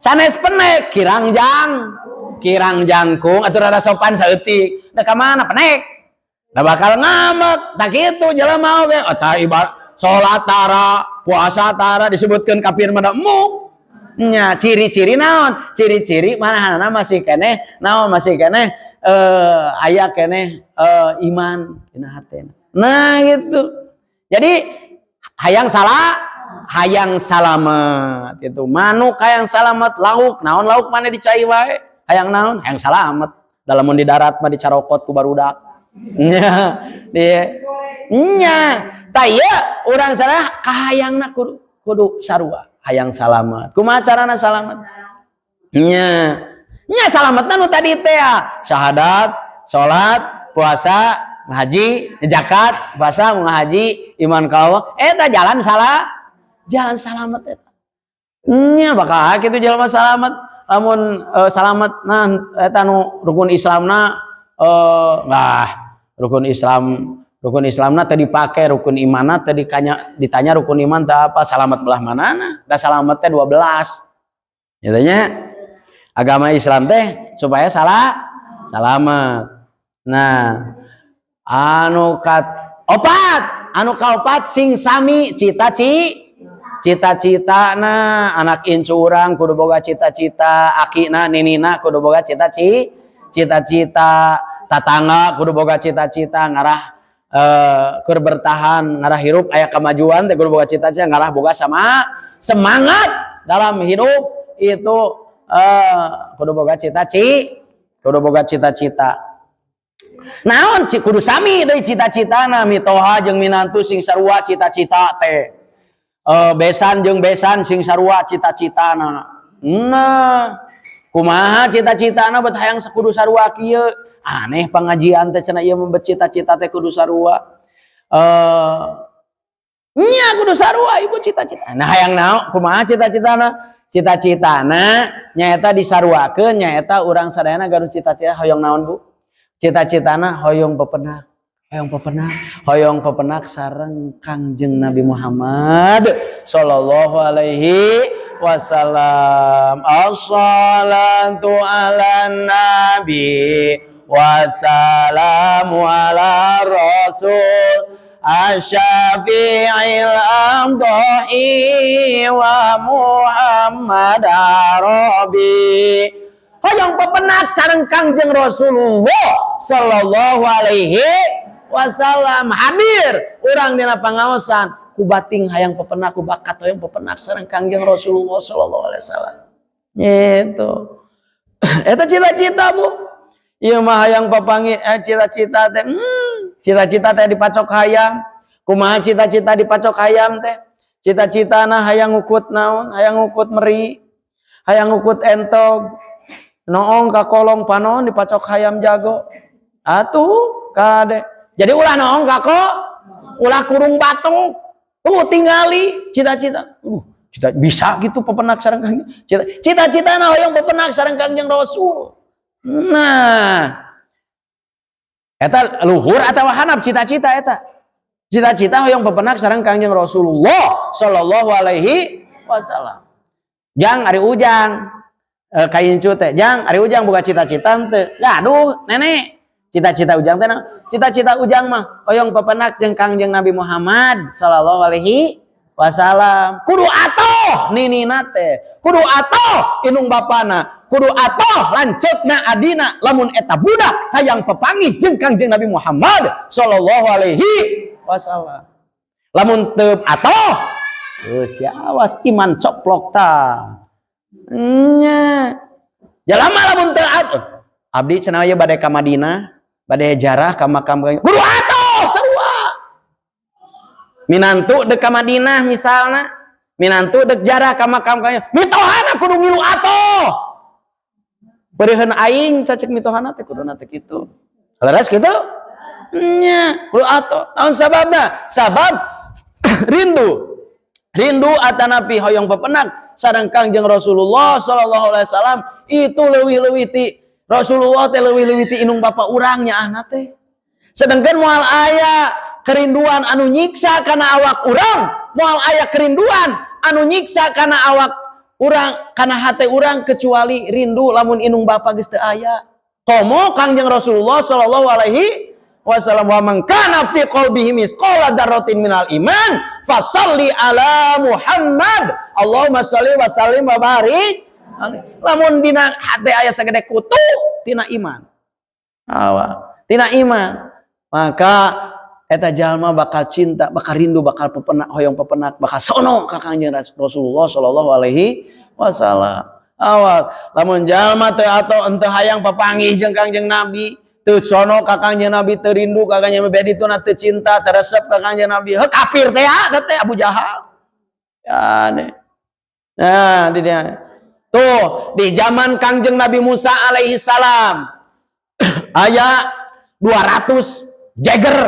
Sanes penek, kirang jang. Kirang jangkung atuh, rada sopan saeutik. Da ka mana penek? Da bakal ngambek. Tak kitu jelema oge. Oh, tah ibarat salat tara, puasa tara, disebutkeun kafir mah da embung. Nya, ciri-ciri naon? Ciri-ciri manahanana masih keneh naon, masih keneh aya keneh iman dina hatena. Nah, gitu. Jadi hayang salah, hayang salamet gitu. Manuk hayang salamet, lauk naon, lauk mana dicai wae. Hayang naon? Hayang salamet. Dalam di darat mah dicarokot ku barudak. Nya, di nya. Tah ieu urang salah kahayangna kudu kudu sarua, hayang salamet. Kumaha carana salamet? Nya. Nya, salametna nu tadi teh ya. Syahadat, salat, puasa, haji, zakat, puasa, haji, iman ka Allah. Eta jalan salah, jalan salamet eta. Nya, bakal kitu jelema salamet. Lamun salamet, nah eta nu rukun Islamna, nah rukun Islam, rukun Islamna tadi dipake rukun imanna tadi kanya, ditanya rukun iman teh apa, salamet belah manana? Da salamet teh 12 gitu nya. Agama Islam teh supaya salah salamet. Nah, anu kat opat, anu kaopat, sing sami cita-cita. Nah, anak incu urang kudu boga cita-cita, akina ninina kudu boga cita-cita, tatangga kudu boga cita-cita ngarah keur bertahan, ngarah hirup aya kemajuan teh kudu boga cita-cita, ngarah boga sama semangat dalam hidup itu kudu boga cita-cita, kudu boga cita-cita. Naon kudu sami deui cita-citana? Mitoha jeung minantu sing sarua cita-cita teh, besan jeung besan sing sarua cita-citana. Nah, kumaha cita-citana bet hayang kudu sarua kieu? Aneh pengajian teh cenah ieu mah, cita-cita teh kudu sarua. Nya, kudu sarua ibu cita-cita. Nah, hayang naon, kumaha cita-citana? Cita-citana nyaeta disaruakeun, nyaeta urang sadayana gaduh cita-cita hoyong naon, Bu? Cita-citana hoyong pepenak, hoyong pepenak, hoyong pepenak sareng Kangjeng Nabi Muhammad sallallahu alaihi wasallam. Assalatu ala nabi wassalamu ala rasul asyafi'il amdahi wa Muhammad Arabi. Hoyong pepenak sareng Kangjeng Rasulullah sallallahu alaihi wasallam, hadir urang dina pangaosan ku bating hayang pepenak, ku bakat hoyong pepenak sareng Kangjeng Rasulullah sallallahu alaihi wasallam. Itu eta cita-cita, Bu. Ieu mah hayang papanggih cita-cita teh, cita-cita teh dipacok hayam. Kumaha cita-cita dipacok hayam teh? Cita-citana hayang ngukut naon? Hayang ngukut meri, hayang ngukut entog. Noong ka kolong panon dipacok hayam jago atuh kade. Jadi ulah noong ka ko, ulah kurung batuk. Tuh tinggali cita-cita. Cita bisa gitu pepenak sareng Kangjeng. Cita-cita na hoyong pepenak sareng Kangjeng Rasul. Nah, eta luhur atau handap cita-cita eta? Cita-cita hoyong pepenak sareng Kangjeng Rasulullah sallallahu alaihi wasallam. Jang, ari Ujang, kaincu teh, Jang, ari Ujang boga cita-cita henteu? Gaduh, Nenek. Cita-cita Ujang teh, cita-cita Ujang mah hoyong pepenak jeung Kangjeng Nabi Muhammad sallallahu alaihi wasallam. Kudu atoh ninina teh, kudu atoh indung bapana, kudu atoh lanceukna, adina, lamun eta budak hayang pepanggih jeung Kangjeng Nabi Muhammad sallallahu alaihi wasallam. Lamun teu atoh geus ya, awas, iman coplok ta nya. Jalama lamun teu atoh, abdi cenah ieu bade ka Madinah, bade jarah ka makam, kudu atoh sarua. Minantu dek ka Madinah misalna, minantu dek jarah ka makam, mitohana kudu ngilu atoh. Beureun aing cacek mitohana teh kuduna teh kitu. Leres kitu nya, kudu atoh. Naon sababna? Sabab rindu, rindu atanapi hoyong pepenak sareng Kangjeng Rasulullah sallallahu alaihi wasallam itu leuwih-leuwih ti Rasulullah teh, leuwih-leuwih ti indung bapa urang nyaahna teh. Sedangkan moal aya kerinduan anu nyiksa kana awak urang, moal aya kerinduan anu nyiksa kana awak urang, kana hate urang, kecuali rindu lamun indung bapa geus teu aya. Komo Kangjeng Rasulullah sallallahu alaihi wasallam, wa man kana fi qalbihi misqala dzarratin minal iman fasalli ala Muhammad, Allahumma shalli wa sallim wa barik. Lamun dina hate aya sagede kutu tina iman, awa tina iman, maka eta jalma bakal cinta, bakal rindu, bakal pepenak, hoyong pepenak, bakal sono ka Kangjeng Rasulullah sallallahu alaihi wasallam. Awal lamun jalma teu atau henteu hayang papanggih jeung Kangjeng Nabi, teu sono ka Kangjeng Nabi, teu rindu ka Kangjeng Nabi, dituna teu cinta, teu resep ka Kangjeng Nabi, heuh, kafir teh ya teh, Abu Jahal ya nih. Nah, di dia tuh, di zaman Kangjeng Nabi Musa alaihi salam aya 200 jeger,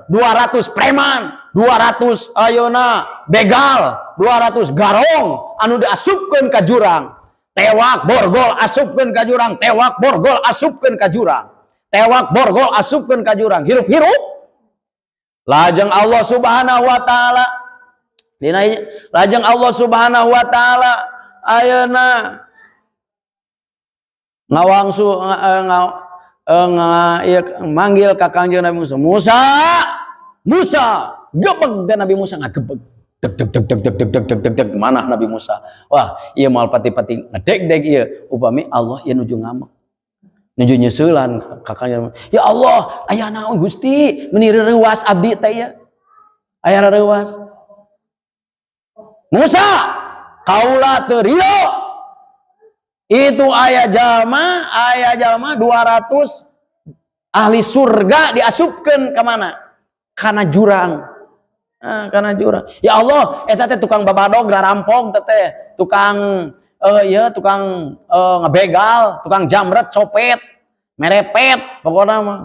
200 preman, 200 ayeuna begal, 200 garong anu diasupkeun ka jurang. Tewak borgol asupkeun ka jurang, tewak borgol asupkeun ka jurang, tewak borgol asupkeun ka jurang, hirup-hirup. Lajeng Allah Subhanahu wa taala dina, lajeng Allah Subhanahu wa taala ayeuna ngawangsu nga, nga, ieu, manggil ka Kangjeng Nabi Musa. Musa, Musa, gebeg dan Nabi Musa ngagebeg. Deg deg deg deg deg deg deg deg deg deg, mana Nabi Musa? Wah, ieu moal pati-pati ngedeg-deg ieu. Upami Allah ieu nuju ngamek. Nuju nyeuselan ka Kangjeng. Ya Allah, aya naon Gusti? Meuni reuwas abdi teh ieu. Aya reuwas. Musa, kaula teu ridho. Itu aya jalma 200 ahli surga diasupkeun ke mana? Kana jurang. Ah, kana jurang. Ya Allah, eta teh tukang babadog, rampok teh, tukang ya, tukang ngebegal, tukang jamret, copet, merepet, pokoknya mah.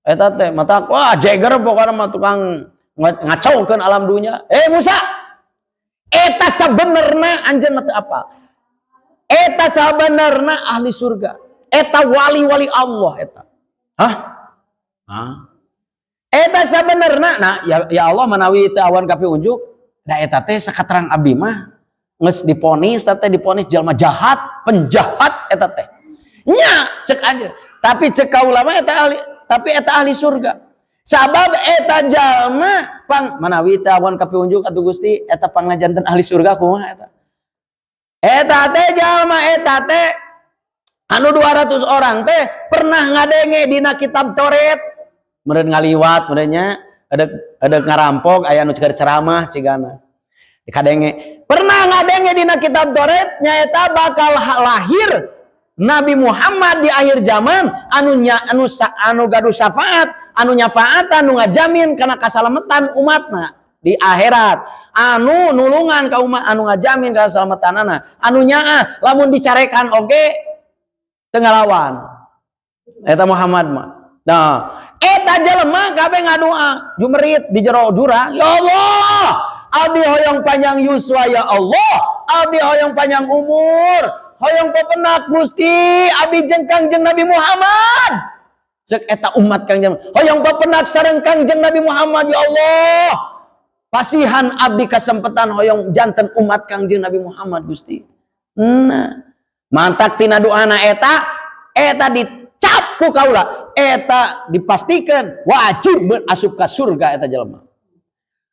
Eta teh mata wah jeger, pokoknya mah tukang ngacaukeun alam dunia. Eh Musa, eta sabenerna anjeun mah teu apa? Eta sabenerna ahli surga. Eta wali-wali Allah eta. Hah? Hah? Eta sabenerna, nah ya, ya Allah, manawi teu awan kapiunjuk, da eta teh sakaterang abdi mah geus diponis, eta teh diponis jalma jahat, penjahat eta teh. Nya, cek aja. Tapi cek kaula mah eta ahli, tapi eta ahli surga. Sabab eta jalma pang manawi teu awan kapiunjuk atuh Gusti, eta pangnajanten ahli surga kumaha eta? Eta teh jalma eta teh anu 200 orang teh pernah ngadenge dina kitab Taurat. Meureun ngaliwat meureun ada ngarampok, aya nu ceramah cigana. Kadenge, pernah ngadenge dina kitab Taurat nyaeta bakal lahir Nabi Muhammad di akhir zaman anu nya, anu anu gaduh syafaat, anu nyafaatan, anu ngajamin kana kasalamatan umatna di akhirat, anu nulungan ka umat, anu ngajamin kasalamatanana, anu nyaah lamun dicarekan oge teu ngalawan eta Muhammad mah. Nah, eta jelema kabeh ngadoa jumerit di jero jurang, ya Allah. Abdi hoyong panjang yuswa ya Allah, abdi hoyong panjang umur, hoyong pepenak Gusti, abdi jeung Kangjeng Nabi Muhammad. Cek eta umat Kangjeng, hoyong pepenak sareng Kangjeng Nabi Muhammad ya Allah. Pasihan abdi kesempatan hoyong janten umat Kangjeng Nabi Muhammad Gusti. Nah, mantak tina doana eta, eta dicap ku kaula, eta dipastikan wajib asup ka surga eta jelema.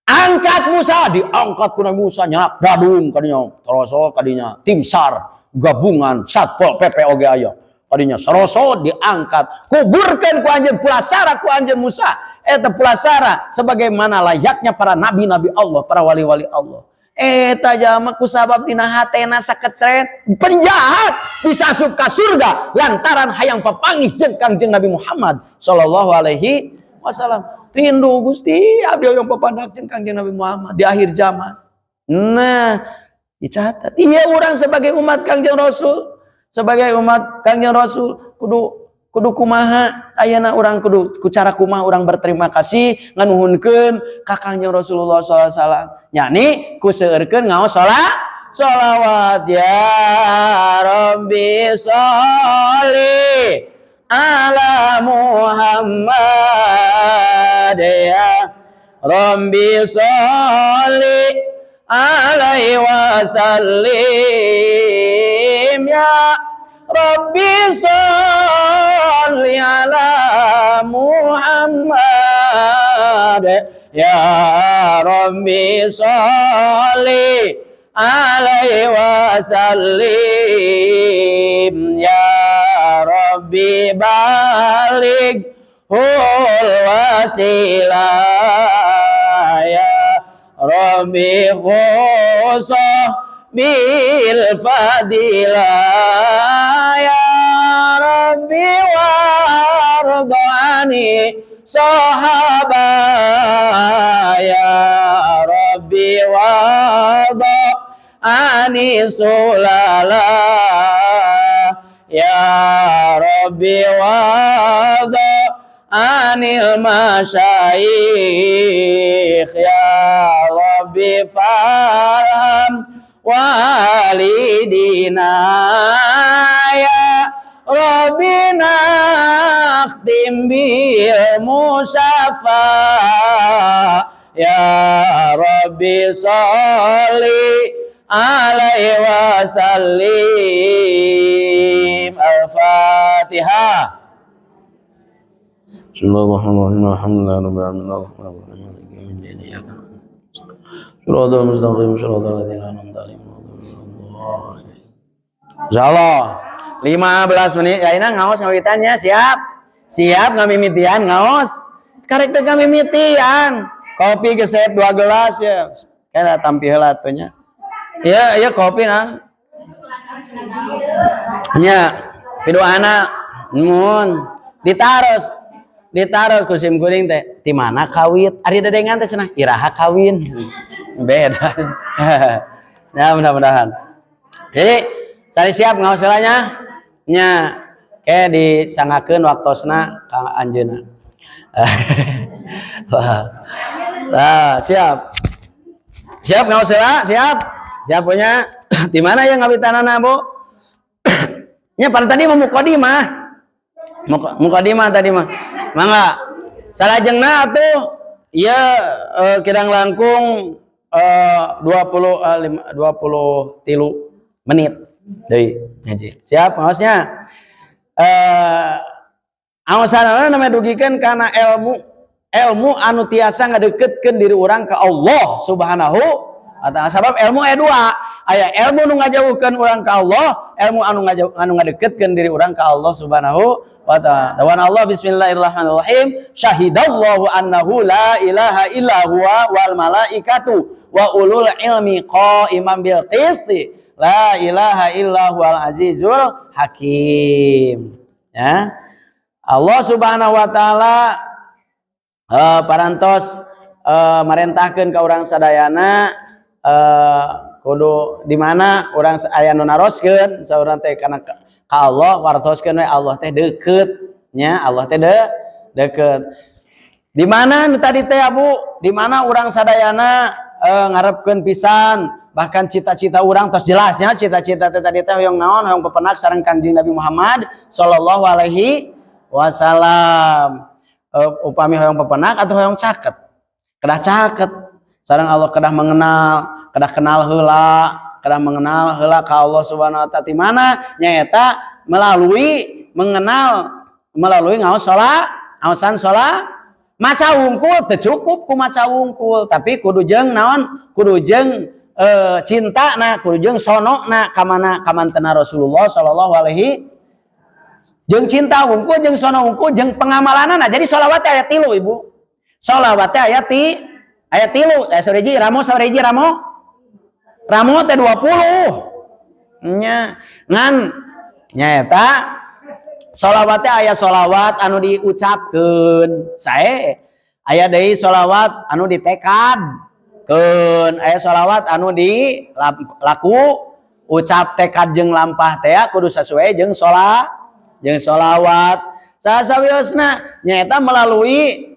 Angkat Musa, diangkat ku Nabi Musa nyak dadung kadinya, terus kadinya tim SAR gabungan Satpol PP oge aya. Kadinya saroso diangkat, kuburkan ku anjeun pulasara ku anjeun Musa. Eta pulasara sebagaimana layaknya para nabi-nabi Allah, para wali-wali Allah. Eta jalma ku sabab dina hatena sakecret penjahat bisa asup ka surga lantaran hayang papanggih jeung Kangjeng Nabi Muhammad sallallahu alaihi wasallam. Rindu Gusti abdi hoyong papandak jeung Kangjeng Nabi Muhammad di akhir zaman. Nah, dicatat. Iya orang sebagai umat Kangjeng Rasul, sebagai umat Kangjeng Rasul kudu kudu kumaha ayeuna urang, kudu ku cara kumaha urang berterima kasih nganuhunkeun ka Kangjeng Rasulullah sallallahu alaihi wasallam, yakni ku seueurkeun ngaos sholawat. Ya Rabbi sholli ala Muhammad, ya Rabbi sholli alaihi wasallim, ya Rabbi sholli ala Muhammad, ya Rabbi sholli alaihi wasallim, ya Rabbi balig hul wasilah, ya Rabbi khusuh bil fadilah, ya Rabbi wardani sahabat, ya Rabbi wardani sulala, ya Rabbi warda anil masyayikh, ya Rabbi farham walidina, ya Rabbi nakhtim bil musyafa, ya Rabbi sholli alaihi wasallim. Al-Fatihah. Bismillahirrahmanirrahim. Alhamdulillahirabbil alamin. Shiratal mustaqim, shiratal ladzina an'amta 'alaihim. Insyaallah 15 menit ya, ini ngaos ngawitannya siap. Siap ngamimitian ngaos. Karek teh ngamimitian. Kopi gesep 2 gelas ya. Kena tampi heula atuh nya. Iya, iya kopi nah. Nya, piduana mun ditaros, ditaros ku sim kuring teh di mana kawit, ari dedengan teh cenah iraha kawin beda ya. Mudah-mudahan jadi saya siap ngaos nya nya, kayak disanggakeun waktosna ka anjeunna. Nah, siap siap ngaos heula, siap siap punya. Di mana yang ngawitanana, Bu? Nya pada tadi mau mukadimah, mukadimah tadi mah. Mangga salajengna atuh ya, kirang langkung 20 23 menit deui ngaji. Siap ngaosnya? Awasanana namanya dugikeun kana ilmu, ilmu anu tiasa ngadeketkeun diri urang ka Allah Subhanahu wa taala. Sabab ilmu aya dua, aya ilmu nu ngajauhkeun urang ka Allah, ilmu anu ngajauh, anu ngadeketkeun diri urang ka Allah Subhanahu wa taala. Dawan Allah, bismillahirrahmanirrahim, syahidallahu annahu la ilaha illa huwa wal malaikatu wa ulul ilmi qa'iman bil qisti la ilaha illa huwal azizul hakim. Ya. Allah Subhanahu wa taala parantos marentahkeun ka urang sadayana, kudu di mana urang aya nu naroskeun saurang teh kana ka Allah, wartoskeun we Allah teh deukeut nya, Allah teh deukeut. Di mana nu tadi teh, Abu? Di mana urang sadayana ngarepkeun pisan, bahkan cita-cita urang tos jelasnya, cita-cita teh tadi teh hoyong naon, hoyong pepenak sareng Kangjeng Nabi Muhammad sallallahu alaihi wasallam. Upami hoyong pepenak atau hoyong caket, kedah caket sareng Allah, kedah mengenal, kedah kenal heula, kedah mengenal heula ka Allah Subhanahu wa taala. Di mana nyaeta melalui mengenal, melalui ngaos sholat, ngaosan sholat, maca wungkul. Teu cukup ku maca wungkul, tapi kudu jeung naon, kudu jeung cinta na, kudu jeung sono na ka mana, ka mantena Rasulullah sallallahu alaihi, jeung cinta wungkul, jeung sono wungkul, jeung pengamalanana. Jadi sholawat aya 3, Ibu. Sholawat aya 3. Sareji ramo, sareji ramo, ramo teh 20 nya. Ngan nyaeta sholawat teh aya sholawat anu diucapkeun sae, aya deui sholawat anu ditekadkeun, aya sholawat anu di laku. Ucap, tekad jeung lampah teh kudu sesuai jeung sholat, jeung sholawat. Sasawiosna nyaeta melalui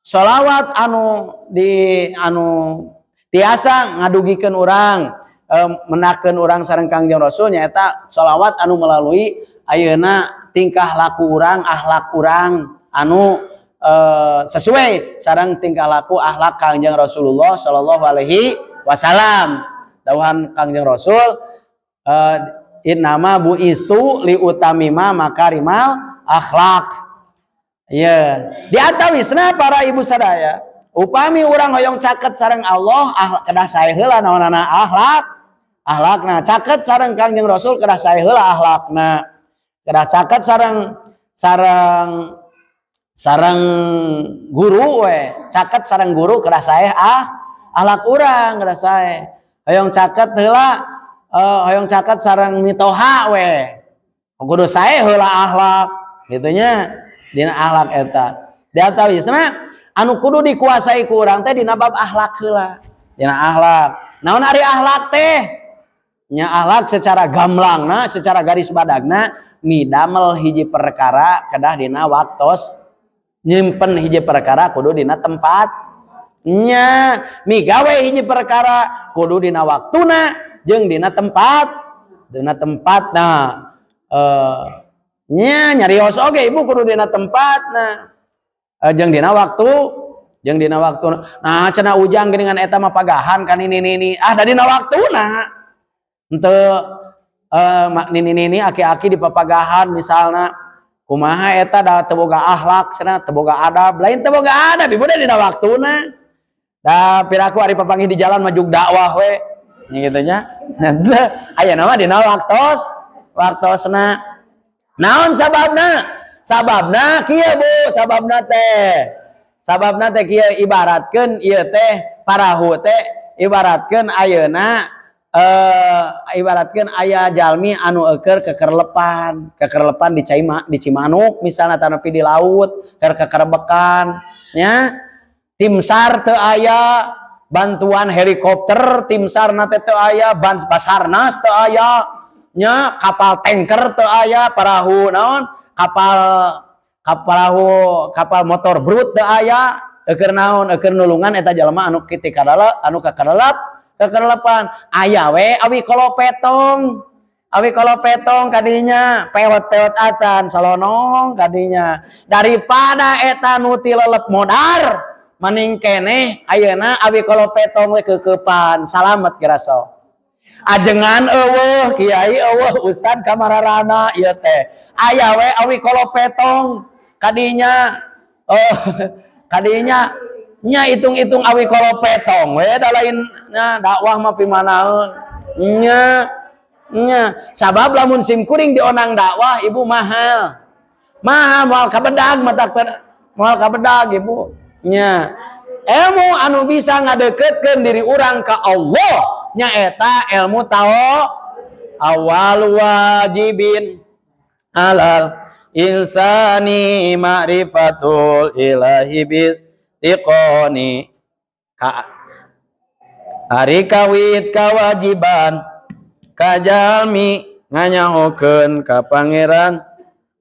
sholawat anu di anu tiasa ngadugikeun urang, menakeun urang sareng Kangjeng Rasul, nyaeta sholawat anu melalui ayeuna tingkah laku urang, akhlak urang anu sesuai sareng tingkah laku akhlak Kangjeng Rasulullah sallallahu alaihi wasallam. Dawuhan Kangjeng Rasul, innama bu'istu liutammima makarimal akhlak. Ya, di antawisna, para ibu sadaya, upami urang hoyong caket sareng Allah, akhlak kedah sae heula. Naonana? Akhlak. Akhlakna. Caket sareng Kangjeng Rasul kedah sae heula akhlakna. Kedah caket sareng sareng sareng guru we. Caket sareng guru kedah sae akhlak urang kedah sae. Hoyong caket heula, hoyong caket sareng mitoha we. Kudu sae heula akhlak gitu nya, dina akhlak eta. Di antawisna anu kudu dikuasai ku urang teh dina bab akhlak heula, dina akhlak. Naon ari akhlak teh nya? Akhlak secara gamblangna, secara garis badagna, midamel hiji perkara kedah dina waktos, nyimpen hiji perkara kudu dina tempat nya, migawe hiji perkara kudu dina waktuna jeung dina tempat, dina tempat. Nah, nya nyarios oge, Ibu, kudu dina tempat, nah, jeung dina waktu, jeung dina waktu. Nah, cenah Ujang geuningan eta mah pagahan kan ini ah, da dina waktuna henteu, nini nini aki-aki di papagahan misalna, kumaha eta, da teu boga akhlak cenah, teu boga adab. Lain teu boga adab, Ibu, da dina waktuna. Da piraku ari papanggih di jalan maju dakwah we nya kitu nya. Nah, aya nama dina waktos, waktosna. Naon sababna? Sababna kieu, Bu, sababna teh. Sababna teh kieu, ibaratkeun ieu teh parahu teh ibaratkeun ayeuna, ibaratkeun aya jalmi anu eueur kekerlepan, kekerlepan di cai, di Cimanuk misalnya, tanapi di laut, keur kekerbekan nya. Tim SAR teu aya, bantuan helikopter tim SAR na teh teu aya, ban Basarnas teu aya nya, kapal tanker teu aya, parahu naon, kapal kapal kapal motor brut teu aya. Keur naon? Keur nulungan eta jalma anu kitu anu kakarelep, kekerelepan. Aya we awi kolopetong, awi kolopetong kadinya, pewot-pewot acan salonong kadinya. Daripada eta nu tilelep modar, mending keneh ayeuna awi kolopetong we kekepan salamet geura sok. Ajengan eueuh, kiai eueuh, ustad kamararana ieu teh. Aya we awi kolopetong kadinya, oh, kadinya nya, hitung-hitung awi kolopetong we da lain nya dakwah mah pimanaeun nya nya. Sabab lamun sim kuring dionang dakwah, Ibu, mahal mahal, moal kabedag, matak moal kabedag, Ibu, nya. Ilmu anu bisa ngadeketkeun diri urang ka Allah nyaeta ilmu tao. Awal wajibin alal insani ma'rifatul ilahi bis tiqoni ka. Ari kawit kawajiban kajalmi nganyahokeun ka Pangeran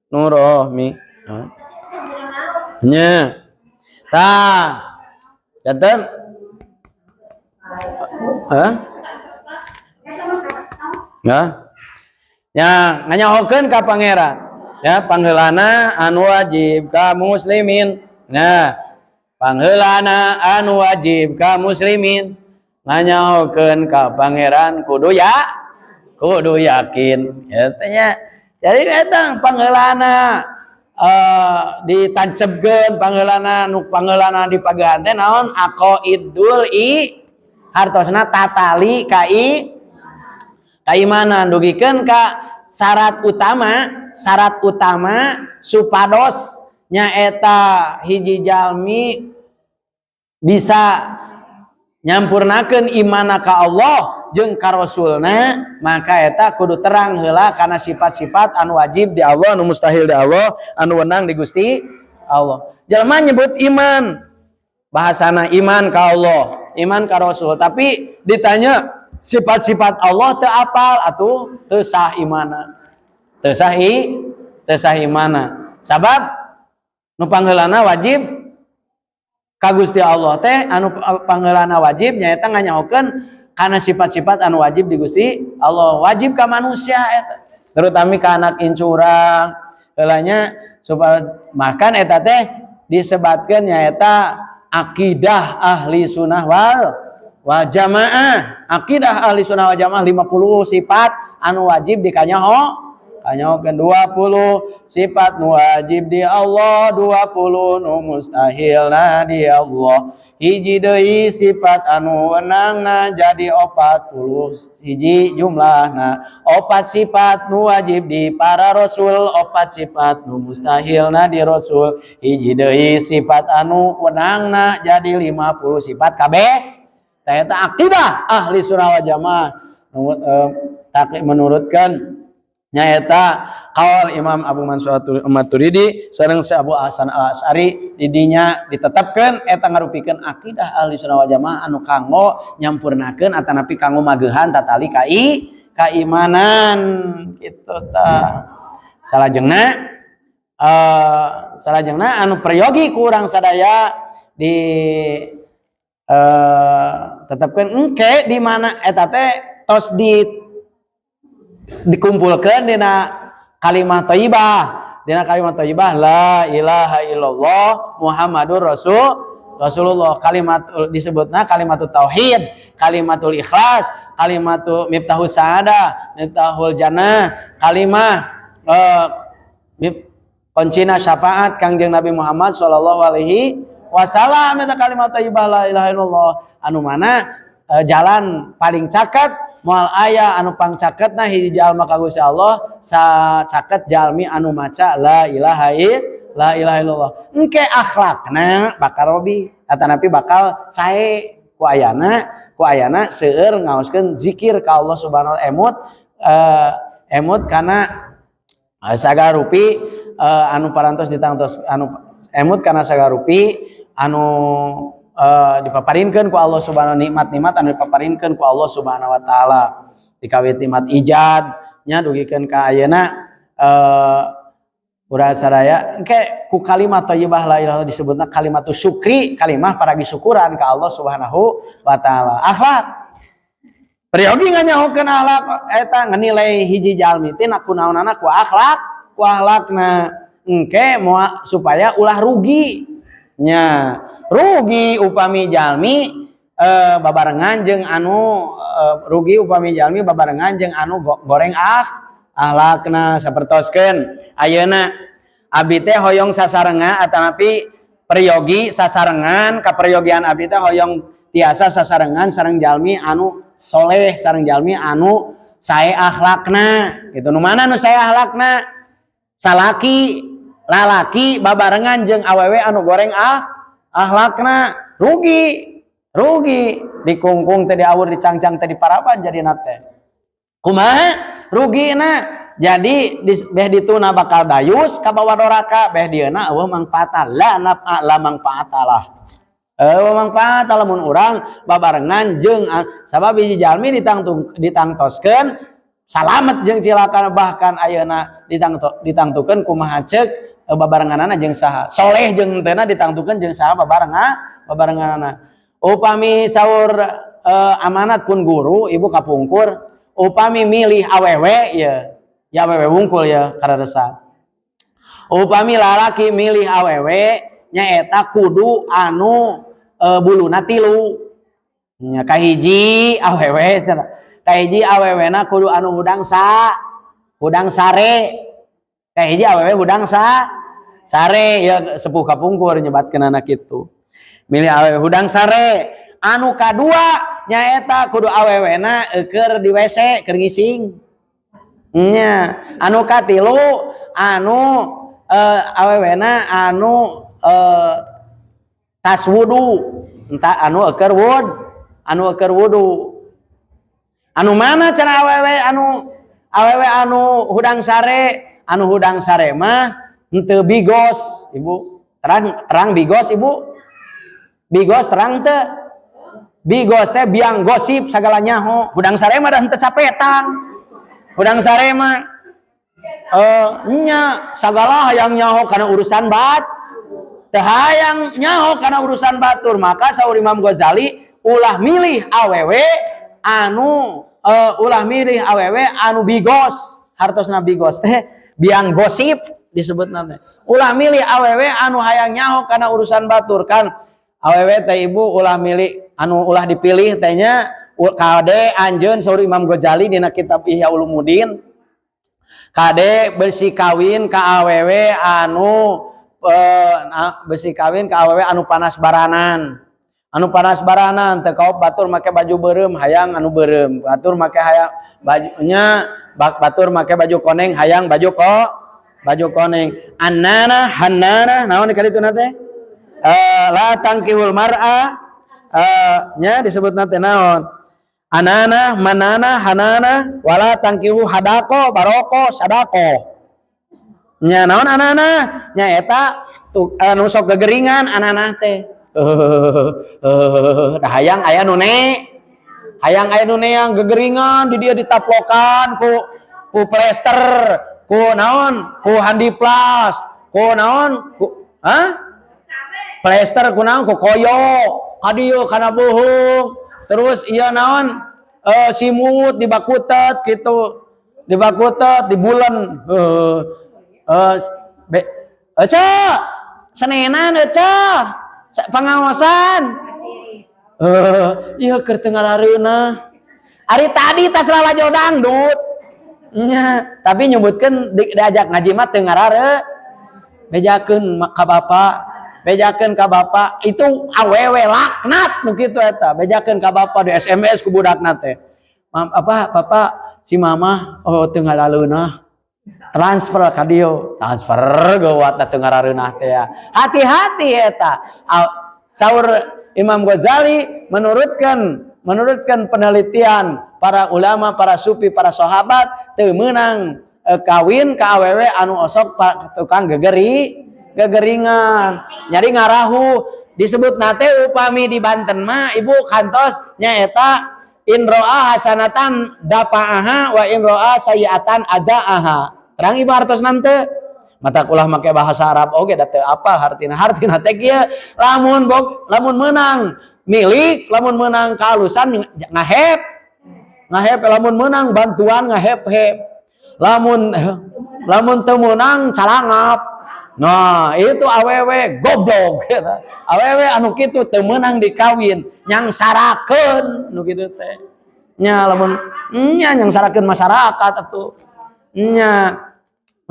Nurohmi nya. Tah, janten Hah? Nah. Ya, nganyahokeun ka pangeran. Ya, pangheulana anu wajib ka muslimin. Nah, pangheulana anu wajib ka muslimin nganyahokeun ka pangeran kudu ya kudu yakin. Ya tanya. Jadi eta pangheulana ditancepkeun pangheulana nu pangheulana dipagehan teh naon aqaidul i hartosna tatali kai kaimanan dugikeun ka syarat utama supados nyaeta hiji jalmi bisa nyampurnakeun imana ka Allah jeung ka Rasulna, maka eta kudu terang heula kana sifat-sifat anu wajib di Allah, anu mustahil di Allah, anu wenang di Gusti Allah. Jelema nyebut iman, bahasana iman ka Allah, iman ka Rasul, tapi ditanya sifat-sifat Allah teu apal atuh teu sah imana. Teu sah teu sah imana. Sabab nu pangheulana wajib ka Gusti Allah teh anu pangheulana wajib nyaeta nganyahokeun kana sifat-sifat anu wajib di Gusti Allah, wajib ka manusia eta, terutama ka anak incurang heulanya supaya bahkan eta teh disebatkeun nyaeta akidah ahli sunnah wal jamaah. Akidah ahli sunnah wal jamaah 50 sifat anu wajib dikanyaho kanyahokeun, 20 sifat nu wajib di Allah, 20 nu mustahilna di Allah, hiji deui sifat anu wenangna jadi 40 hiji jumlahna, 4 sifat nu wajib di para rasul, 4 sifat nu mustahilna di rasul, hiji deui sifat anu wenangna jadi 50 sifat kabeh. Tah eta akidah ahli sunnah wal jamaah nu menurutkan nyaeta kaul Imam Abu Mansur Maturidi sareng Syekh Abu Hasan Al-Asy'ari didinya ditetapkeun eta ngarupikeun akidah ahli sunnah wal jamaah anu kanggo nyampurnakeun atanapi kanggo mageuhan tatali kaimanan kitu tah. Salajengna salajengna anu peryogi ku urang sadaya di tetapkeun engke di mana eta teh tos dikumpulkan dina kalimah thayyibah, dina kalimat thayyibah la ilaha illallah Muhammadur Rasulullah, kalimat disebutna kalimatut tauhid, kalimatul ikhlas, kalimatu miftahus saadah, miftahul jannah, kalimah kuncina syafaat Kangjeng Nabi Muhammad sallallahu alaihi wasallam eta kalimat thayyibah la ilaha illallah anu mana jalan paling caket moal aya anu pangcaketna hiji jalma ka Gusti Allah sacaket jalmi anu maca la ilaha la ilaha illallah. Engke akhlakna bakal robi atanapi bakal sae ku ayana seueur ngaoskeun zikir ka Allah Subhanahu wa taala, emut emut kana sagarupi anu parantos ditangtos anu emut kana sagarupi anu dipaparinkeun ku Allah Subhanahu, nikmat-nikmat anu dipaparinkeun ku Allah Subhanahu wa taala, dikawit nikmat ijad nya dugikeun ka ayeuna urang sadaya engke ku kalimat thayyibah la ilaha disebutna kalimat syukri, kalimah paragi syukuran ka Allah Subhanahu wa taala. Akhlak peryogi nganyahokeun akhlak eta ngenilai hiji jalmi teh kunaonana ku akhlak, ku akhlakna engke moal supaya ulah rugi nya, rugi upami jalmi babarengan jeung anu rugi upami jalmi babarengan jeung anu goreng akhlakna. Sapertoskeun ayeuna abdi teh hoyong sasarengan atanapi peryogi sasarengan kaperyogian abdi teh hoyong tiasa sasarengan sareng jalmi anu soleh, sareng jalmi anu sae akhlakna gitu. Nu mana nu sae akhlakna? Salaki lalaki babarengan jeung awewe anu goreng akhlakna, rugi, rugi dikungkung teh diawur, dicangcang teh diparaban jadi teh kumaha rugina. Jadi beh dituna bakal dayus kabawa doraka, beh dieuna eueuh mangfaata la naf'a la mangfaata lah eueuh mangfaata lamun urang babarengan jeung sabab hiji jalmi ditangtoskeun salamet jeung cilaka, bahkan ayeuna ditangtukeun kumaha ceuk babarenganana jeung saha, soleh jeung tena ditangtukeun jeung saha babarenganana. Upami saur amanat pun guru ibu kapungkur, upami milih awewe ya, ya awewe wungkul ya kararesa. Upami lalaki milih awewe nyaeta kudu anu buluna tilu. Nya kahiji awewe, kahiji awewena kudu anu hudang sa, hudang sare. Kahiji awewe hudang sa sare ya, sepuh kapungkur nyebatkeun anak kitu. Milih awewe hudang sare. Anu kadua nyaeta kudu awewena eueur di WC keur ngising. Nya, anu katilu anu awewena anu tas wudu, entah anu eueur wud, anu eueur wudu. Anu mana cara awewe anu awewe anu hudang sare? Anu hudang sare mah henteu bigos, Ibu. Terang terang bigos, Ibu? Bigos terang teu? Bigos teh biang gosip sagala nyaho. Hudang sare mah da henteu capetan. Hudang sare mah nya sagala hayang nyaho kana urusan bat. Teu hayang nyaho kana urusan batur. Maka saur Imam Ghazali ulah milih awewe anu ulah milih awewe anu bigos. Hartosna bigos teh biang gosip disebut nanti. Ulah milih awewe anu hayang nyaho kana urusan batur kan. Awewe teh ibu ulah milih anu ulah dipilih tehnya kade anjeun, saur Imam Ghazali dina kitab Ihya Ulumuddin, kade besi kawin ka awewe anu besi kawin ka awewe anu panas baranan, anu panas baranan teu kaop batur make baju beureum hayang anu beureum, batur make hayang bajunya bak, batur make baju koneng hayang baju kok baju koneng. Annana hannana naon kali itu nate, la tangkihul mar'a, nya disebut nate naon, anana manana hanana wala tangkihu hadako baroko sadako. Nya naon anana? Nya eta anu sok gegeringan anana teh, dah hayang aya nu ne, hayang aya nu neang gegeringan di dia ditaplokan ku ku plester, ku naon, ku handiplas, ku naon, ku hah, plester, ku naon, ku koyo kadieu kana bohong. Terus iya naon, simut dibakutet gitu, dibakutet di bulan be Eca senenan, Eca pengawasan, iya keur teu ngarareunah. Ari tadi tas lalajo dangdut nya, tapi nyebutkeun diajak ngaji mah teu ngarare, bejakeun ka bapak, bejakeun ka bapak. Itu awewe laknat nu kitu eta. Bejakeun ka bapak di SMS ku budakna teh. Apa bapak si mama oh teu ngaraleunah, transfer ka dieu, transfer geuwat teu ngarareunah teh ya. Hati-hati eta. Saur Imam Ghazali menurutkan menurutkan penelitian para ulama, para sufi, para sahabat, teu meunang kawin ka awewe anu osok tukang gegeri gegeringan nyari ngarahu disebut nate. Upami di Banten mah ibu kantos nyaeta in ro'a hasanatan dafa'aha wa in ro'a sayiatan ada'aha. Terang ibu hartos nante? Mata ulah make bahasa Arab oge da teu apal hartina. Hartina teh kieu, lamun bog, lamun menang milik, lamun menang kehalusan ngahep ngahep, lamun menang bantuan ngahep-hep, lamun lamun teu meunang calangap. Nah, itu awewe goblok gitu. Awewe anu kitu teu meunang dikawin, nyangsarakeun nu kitu teh. Nya lamun nya nyangsarakeun masyarakat atuh. Nya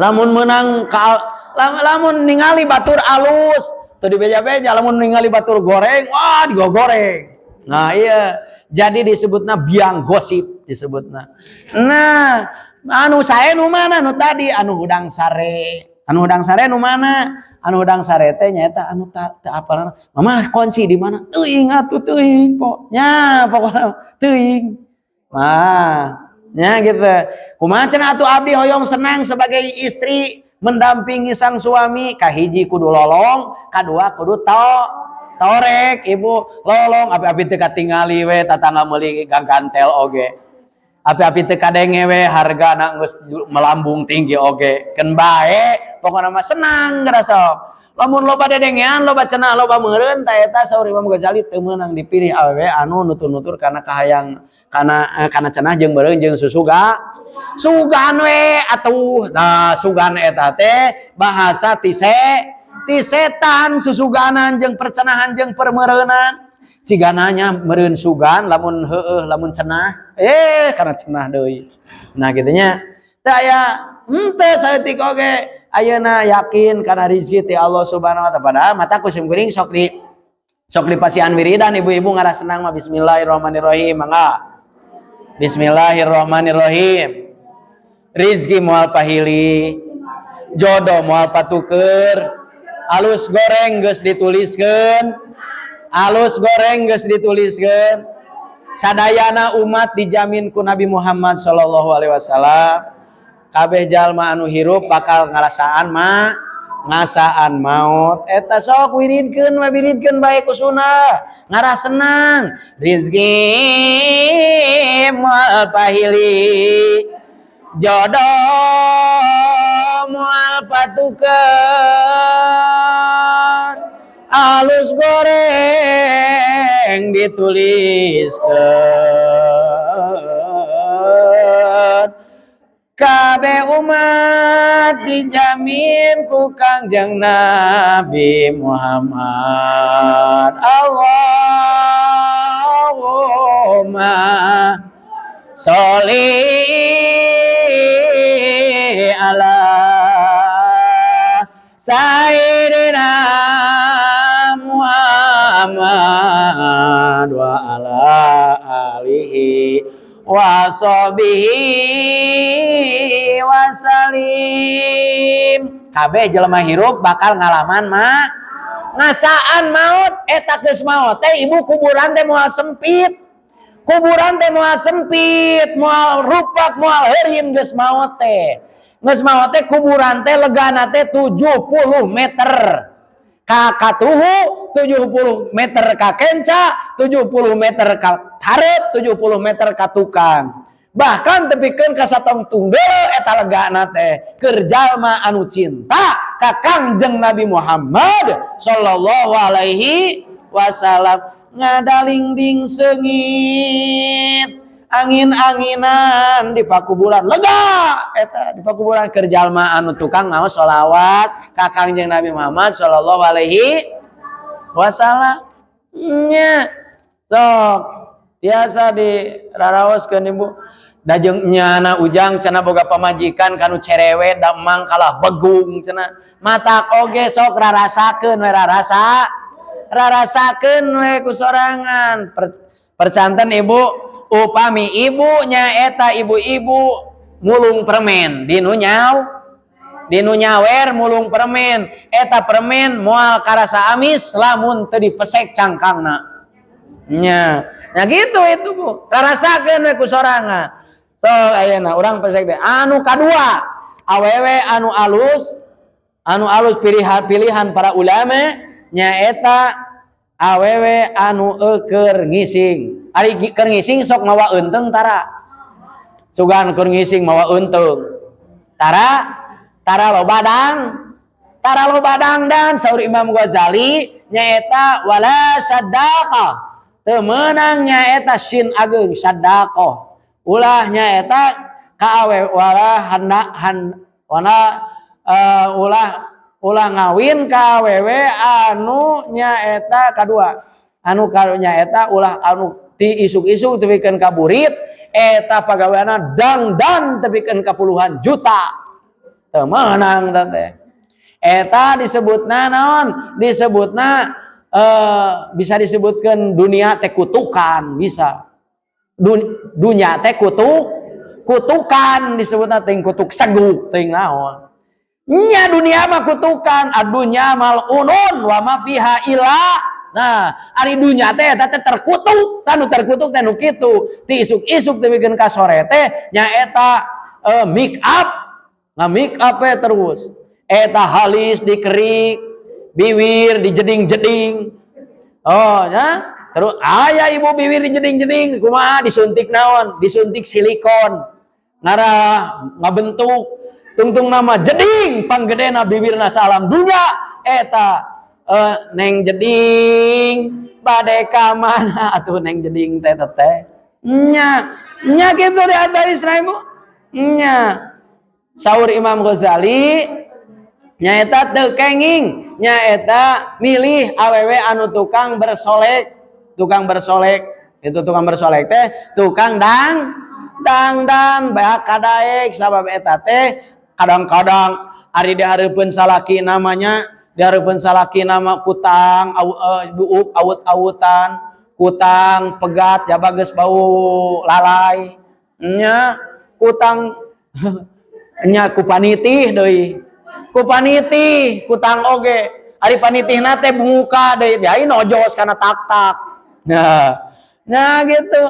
lamun menang ka, lamun ningali batur alus teu dibeja-beja, lamun ningali batur goreng, wah digogoreng. Nah, iya. Jadi disebutna biang gosip disebutna. Nah, anu sae nu mana? Nu tadi anu hudang sare. Anu hudang sare nu mana? Anu hudang sare teh nyaeta anu teu apal. Mama kunci di mana? Teuing atuh teuing po. Nya pokona teuing. Nah, nya gitu. Kumaha cenah atuh abdi hoyong senang sebagai istri mendampingi sang suami? Kahiji kudu lolong, kadua kudu to torek ibu. Lolong api-api teu katingali we tatangga meuli gagantel oge. Api-api teu kadenge we hargana geus melambung tinggi oge. Keun bae pokona mah senang geura sok. Lamun loba dedengean, loba cenah, loba meureun, tah eta saur Imam Ghazali teu meunang dipilih awewe anu nutur-nutur karena kahayang, kana cenah jeung meureun jeung susuga. Sugan we atuh. Nah, sugan eta teh bahasa ti setan, susuganan jeung percenahan jeung permeureunan. Cigana nya meureun sugan lamun heueuh, lamun cenah kana cenah deui. Nah, kitu nya. Teu aya henteu saeutik oge ayeuna yakin kana rizki ti Allah Subhanahu wa taala. Padahal mata ku sim kuring sok dipasihan wiridan ibu-ibu ngaras senang mah, bismillahirrahmanirrahim, mangga. Bismillahirrahmanirrahim. Rizki moal pahili, jodoh moal patuker, alus goreng geus dituliskeun, alus goreng geus dituliskeun. Sadayana umat dijamin ku Nabi Muhammad sallallahu alaihi wasallam. Kabeh jalma anu hirup bakal ngarasaan mah ngasaan maut. Eta sok wiridkeun we, wiridkeun bae ku sunnah, ngaras senang. Rizki moal pahili, jodoh moal patuker, alus goreng dituliskeun, kabeh umat dijamin ku Kangjeng Nabi Muhammad. Allahumma sholli ala Sayyidina Muhammad wa ala alihi wa sahbihi wasalim. Kabeh jelema hirup bakal ngalaman mah ngasaan maut. Eta geus maot teh, ibu, kuburan teh moal sempit, kuburan teh moal sempit, moal rupak, moal heurin. Geus maot teh, geus maot teh, kuburan teh legana teh 70 meter ka katuhu, 70 meter ka kenca, 70 meter ka hareup, 70 meter ka tukang, bahkan tepikeun ka satong tunggel. Eta legana teh keur jalma anu cinta ka Kangjeng Nabi Muhammad sallallahu alaihi wasallam. Ngadalingding seungit, angin-anginan di pakuburan, lega eta di pakuburan keur jalma anu tukang maos sholawat ka Kangjeng Nabi Muhammad sallallahu alaihi wasallam nya. Sok biasa di raraoskeun ibu da jeung nyana ujang cenah boga pamajikan kanu cerewet, damang kalah begung cenah. Matak oge sok rarasakeun we, rarasa rarasakeun we ku sorangan. Percanten ibu, upami ibu nyaeta ibu-ibu mulung permen di nu nyawer, mulung permen, eta permen moal karasa amis lamun teu dipesek cangkangna nya. Nya gitu itu, Bu, rarasakeun we ku sorangan. So ayeuna urang pesek teh anu kadua, awewe anu alus, anu alus pilihan pilihan para ulama nyaeta awewe anu eueur ngising. Ari keur ngising sok mawa eunteung tara? Sugan keur ngising mawa eunteung tara? Tara loba dang, tara loba dangdan. Saur Imam Ghazali nyaeta wala sadaqah, teu meunang nyaeta shin ageung sadaqah, ulah nyaeta ka awe wala handa han wana ulah ulah ngawin ka awewe anu nyaeta kadua anu karunya eta ulah anu ti isuk-isuk tepikeun ka burit eta pagaweana dangdan tepikeun ka puluhan juta. Teu meunang teh eta. Disebutna naon? Disebutna bisa disebutkan dunia teh kutukan, bisa dunia teh kutukan disebutna, ting kutuk seguk ting naon nya. Dunia mah kutukan, adunya mal'unun wa ma fiha illa. Nah, ari dunya teh eta teh terkutuk, tanu terkutuk teh nu kitu. Ti isuk-isuk teh ka sore teh nyaeta make up, nga make up we terus. Eta halis dikerik, bibir dijeding-jeding. Oh, ya. Terus aya ibu bibir dijeding-jeding, kumaha, disuntik naon? Disuntik silikon. Ngarah ngabentuk tungtung nama jeding panggedena bibirna salam dunya. Eta Neng Jeding bade ka mana atuh Neng Jeding teh teh nya nya kitu di antawisna, Ibu, nya. Saur Imam Ghazali, nyaeta teu kenging nyaeta milih awewe anu tukang bersolek. Tukang bersolek itu, tukang bersolek teh tukang dang dang dan beak kadaek, sabab eta teh kadang-kadang ari dihareupeun salaki namanya, dihareupeun salaki nama kutang buuk awut-awutan, kutang pegat, jaba geus bau lalay nya, kutang nya ku panitih deui, ku panitih kutang oge, ari panitihna teh muka deui deui nojos kana tak-tak. Nah, nah gitu.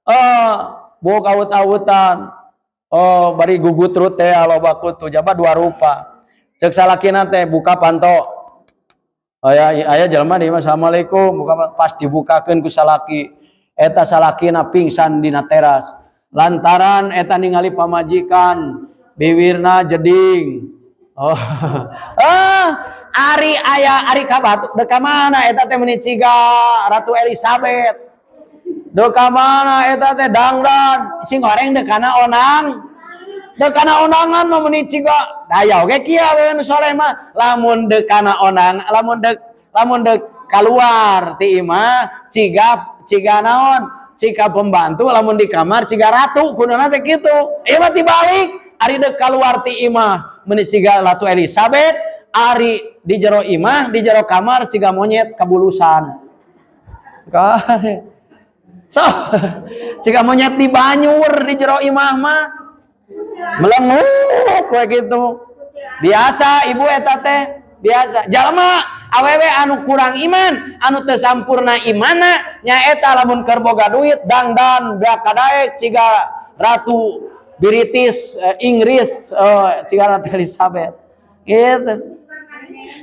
Oh, buuk awut-awutan. Oh, bari gugutrut teh loba kutu, jaba dua rupa. Cek salakina teh, "Buka panto." Aya aya jelema di, "Assalamualaikum," buka. Pas dibukakeun ku salaki eta, salakina pingsan dina teras lantaran eta ningali pamajikan biwirna jeding. Oh, ah, ari aya ari ka batu dek ka mana eta teh, meuni ciga Ratu Elizabeth. Dek ka mana eta teh dangdan sing goreng, dek kana onang, dek kana ondangan mah meuni ciga daya oge. Kieu we nu soleh mah, lamun dek kana onang, lamun dek keluar ti imah ciga ciga naon, ciga pembantu, lamun di kamar ciga ratu, kuduna teh kitu. Ieu mah tibalik, ari dek keluar ti imah meuni ciga Ratu Elizabeth, ari di jero imah, di jero kamar ciga monyet kabulusan. Kare. So, ciga monyet di banyur di jero imah mah melenguk kayak gitu. Biasa, Ibu, eta teh biasa. Jalma awewe anu kurang iman, anu teu sampurna imana, nyaeta lamun keur boga duit dangdan beak kadaek ciga ratu British, Inggris, ciga Ratu Elizabeth gitu.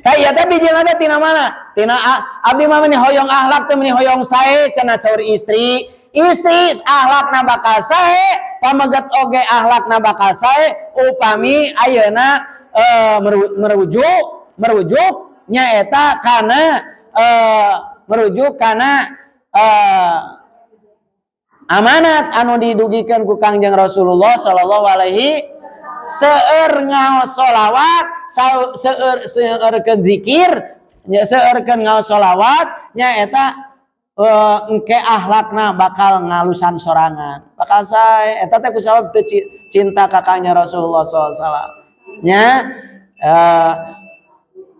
Tah, ieu teh bijilna teh tina mana? Tina abdi mah meuni hoyong akhlak teh, meuni hoyong sae cenah saur istri. Istri akhlakna bakal sae, pameget oge akhlakna bakal sae upami ayeuna merujuk merujuk nyaeta kana merujuk kana amanat anu didugikeun ku Kangjeng Rasulullah sallallahu alaihi. Seueur ngaos sholawat, seueur seueurkeun zikir nya, seueurkeun ngaos sholawat, nyaeta engke akhlakna bakal ngalusan sorangan, bakal sae. Eta teh kusabab teu cinta kakaknya Rasulullah SAW nya.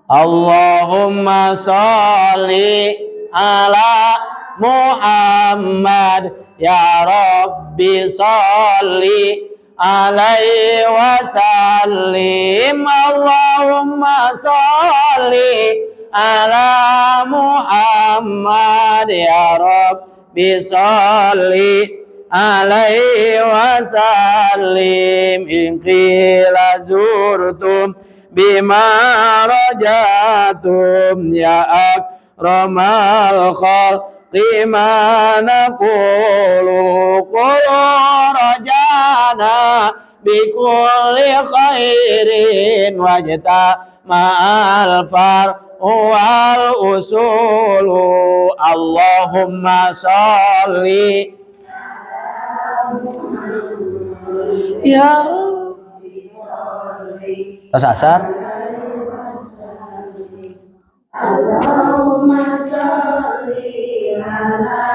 Allahumma sholli ala Muhammad, ya Rabbi sholli alaihi wasallim. Allahumma sholli ala Muhammad, ya Rabbi sholli alaihi wasallim. In qila zurtum bima rajatum, ya akramal khalqi ma naqulu, qulu rajana bikulli khairin wajta ma'al far wal usulu. Allahumma sholli ya. Tos asar. Allahumma sholli ala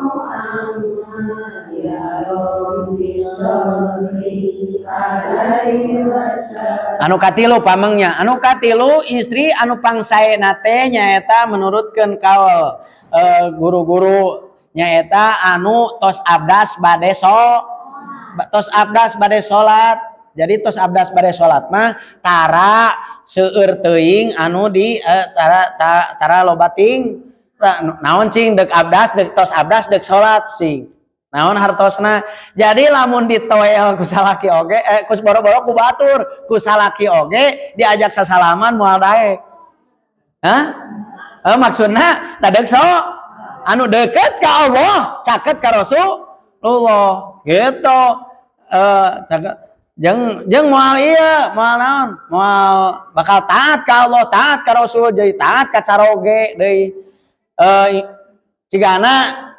Muhammad, ya Rabbi sholli alaihi wasallam. Anu katilu pamengnya, anu katilu istri anu pangsaena teh nyaeta menurutkeun kaul guru-guru nyaeta anu tos abdas bade so tos abdas bade salat. Jadi tos abdas bade salat mah tara seueur teuing anu di tara tara loba ting naon cing, dek abdas, dek tos abdas dek salat sing naon hartosna. Jadi lamun ditoel ku salaki oge, ku boro-boro ku batur, ku salaki oge diajak sasalaman moal daek. Hah? Maksudna dadek so anu deket ka Allah, caket ka Rasulullah gitu. Caket. Jeung jeung moal ieu, moal naon? Moal bakal taat ka Allah, taat ka Rasul, jadi taat ka caroge deui. Cigana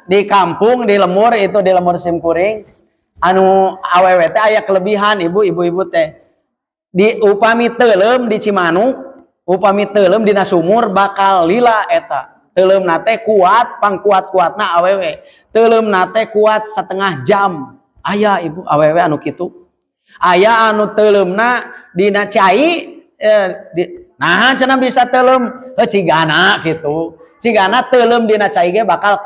di kampung di lemur itu, di lemur simkuring anu awewe teh aya kelebihan, ibu, ibu-ibu teh di upami teuleum di Cimanuk, upami teuleum dina sumur bakal lila. Eta teuleum teh kuat, pangkuat-kuatna awewe teuleum teh kuat setengah jam. Aya ibu awewe anu kitu, aya anu teuleumna dina cai nah cenah bisa teuleum heuh, cigana kitu, cigana teuleum dina cai ge bakal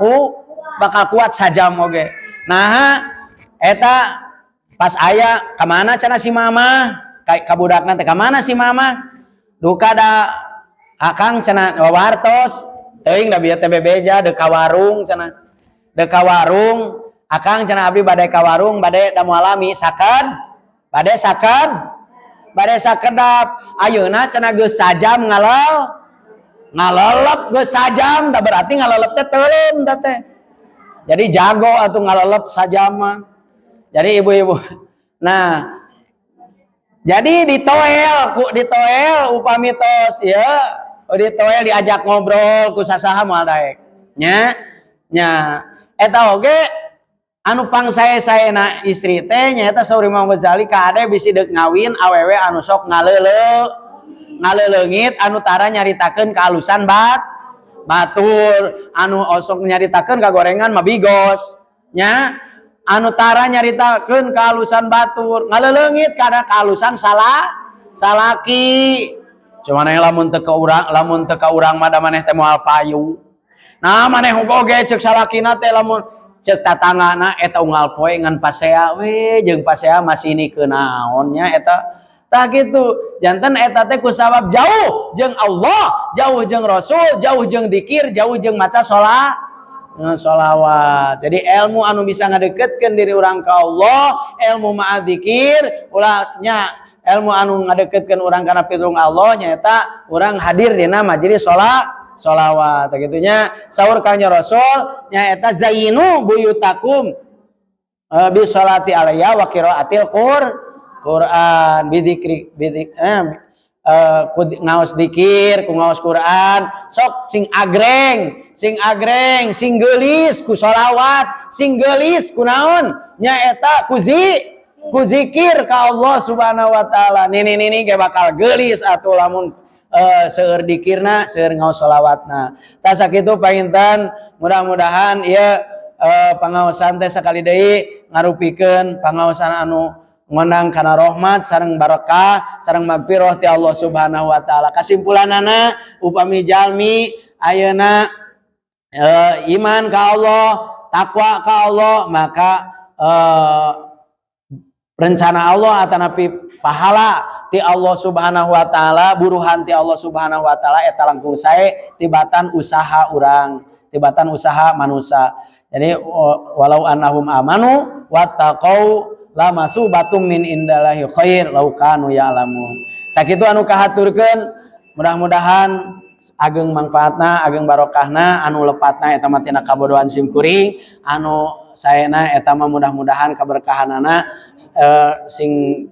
kuat sajam oge. Nah, eta pas aya, "Kamana?" cenah si mama ka budakna teh, "Kamana si mama?" "Duka da akang," cenah, "wartos teuing da bieu teh bebeja deuk ka warung," cenah, "deuk ka warung akang," cenah, "abdi bade ka warung, bade da moal lami saked bade saked bade sakedap." "Ayeuna," cenah, "geus sajam ngalelep, geus sajam." Da berarti ngalelep teh teuleum teh, jadi jago atau ngalelep sajam mah. Jadi ibu-ibu, nah, jadi ditoel ku ditoel, upami tos ya ditoel, diajak ngobrol ku sasaha moal daek nya. Nya eta oge anu pangsae-saena istri teh nyaeta saur Imam Ghazali, kade bisi deuk ngawin awewe anu sok ngaleleungit, anu tara nyaritakeun kealusan batur, anu osok nyaritakeun kagorengan mah bigos nya, anu tara nyaritakeun kealusan batur, ngaleleungit karena kealusan salah salaki. Cuman lamun teu ka urang, lamun teu ka urang mah da maneh teh moal payu. Nah, maneh oge cek salakina teh, lamun cek tatanggana eta unggal poe ngan pasea we jeung pasea masih ini kunaon nya eta. Tah kitu, janten eta teh kusabab jauh jeung Allah, jauh jeung Rasul, jauh jeung dikir, jauh jeung maca sholawat. Jadi ilmu anu bisa ngadeketkeun diri urang ka Allah, ilmu ma'adzikir, ulah nya ilmu anu ngadeketkeun urang kana pitulung Allah nyaeta urang hadir dina majelis sholawat. Kitu nya saur Kanjeng Rasul nyaeta zayyinu buyutakum bi sholati alayya wa qiraatil Quran, bidzikri bidik ku ngaos dikir, ku ngaos Quran, sok sing agreng, sing agreng, sing geulis ku sholawat, sing geulis ku naon nyaeta ku zikir ka Allah Subhanahu wa taala. Nini nini ge bakal geulis atuh lamun seueur dikirna, seueur ngaos sholawatna. Tah, sakitu panginten, mudah-mudahan ieu pangaosan teh sakali deui ngarupikeun pangaosan anu ngondang kana rahmat sareng barakah sareng magfirah ti Allah Subhanahu wa taala. Kasimpulanana, upami jalmi ayeuna iman ka Allah, takwa ka Allah, maka rencana Allah atanapi pahala ti Allah Subhanahu wa taala, buruhan ti Allah Subhanahu wa taala eta langkung sae tibatan usaha urang, tibatan usaha manusia. Jadi walau annahum amanu wattaqau lamatsubatum min indillahi khair lau kanu ya'lamun. Sakitu anu kahaturkeun, mudah-mudahan ageng manfaatna, ageng barokahna. Anu lepatna eta mah tina kabodohan simkuring, anu saena eta mah mudah-mudahan kaberkahanana sing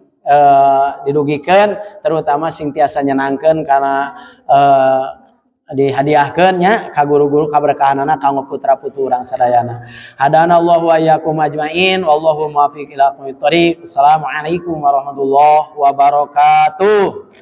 didugikeun, terutama sing tiasa nyenangkeun karena dihadiahkeun nya ka guru-guru, kaberkahanana kanggo putra putri urang sadayana. Hadanallahu wa iyyakum ajmain, wallahu muwaffiq ila aqwamit thoriq. Assalamualaikum warahmatullahi wabarakatuh.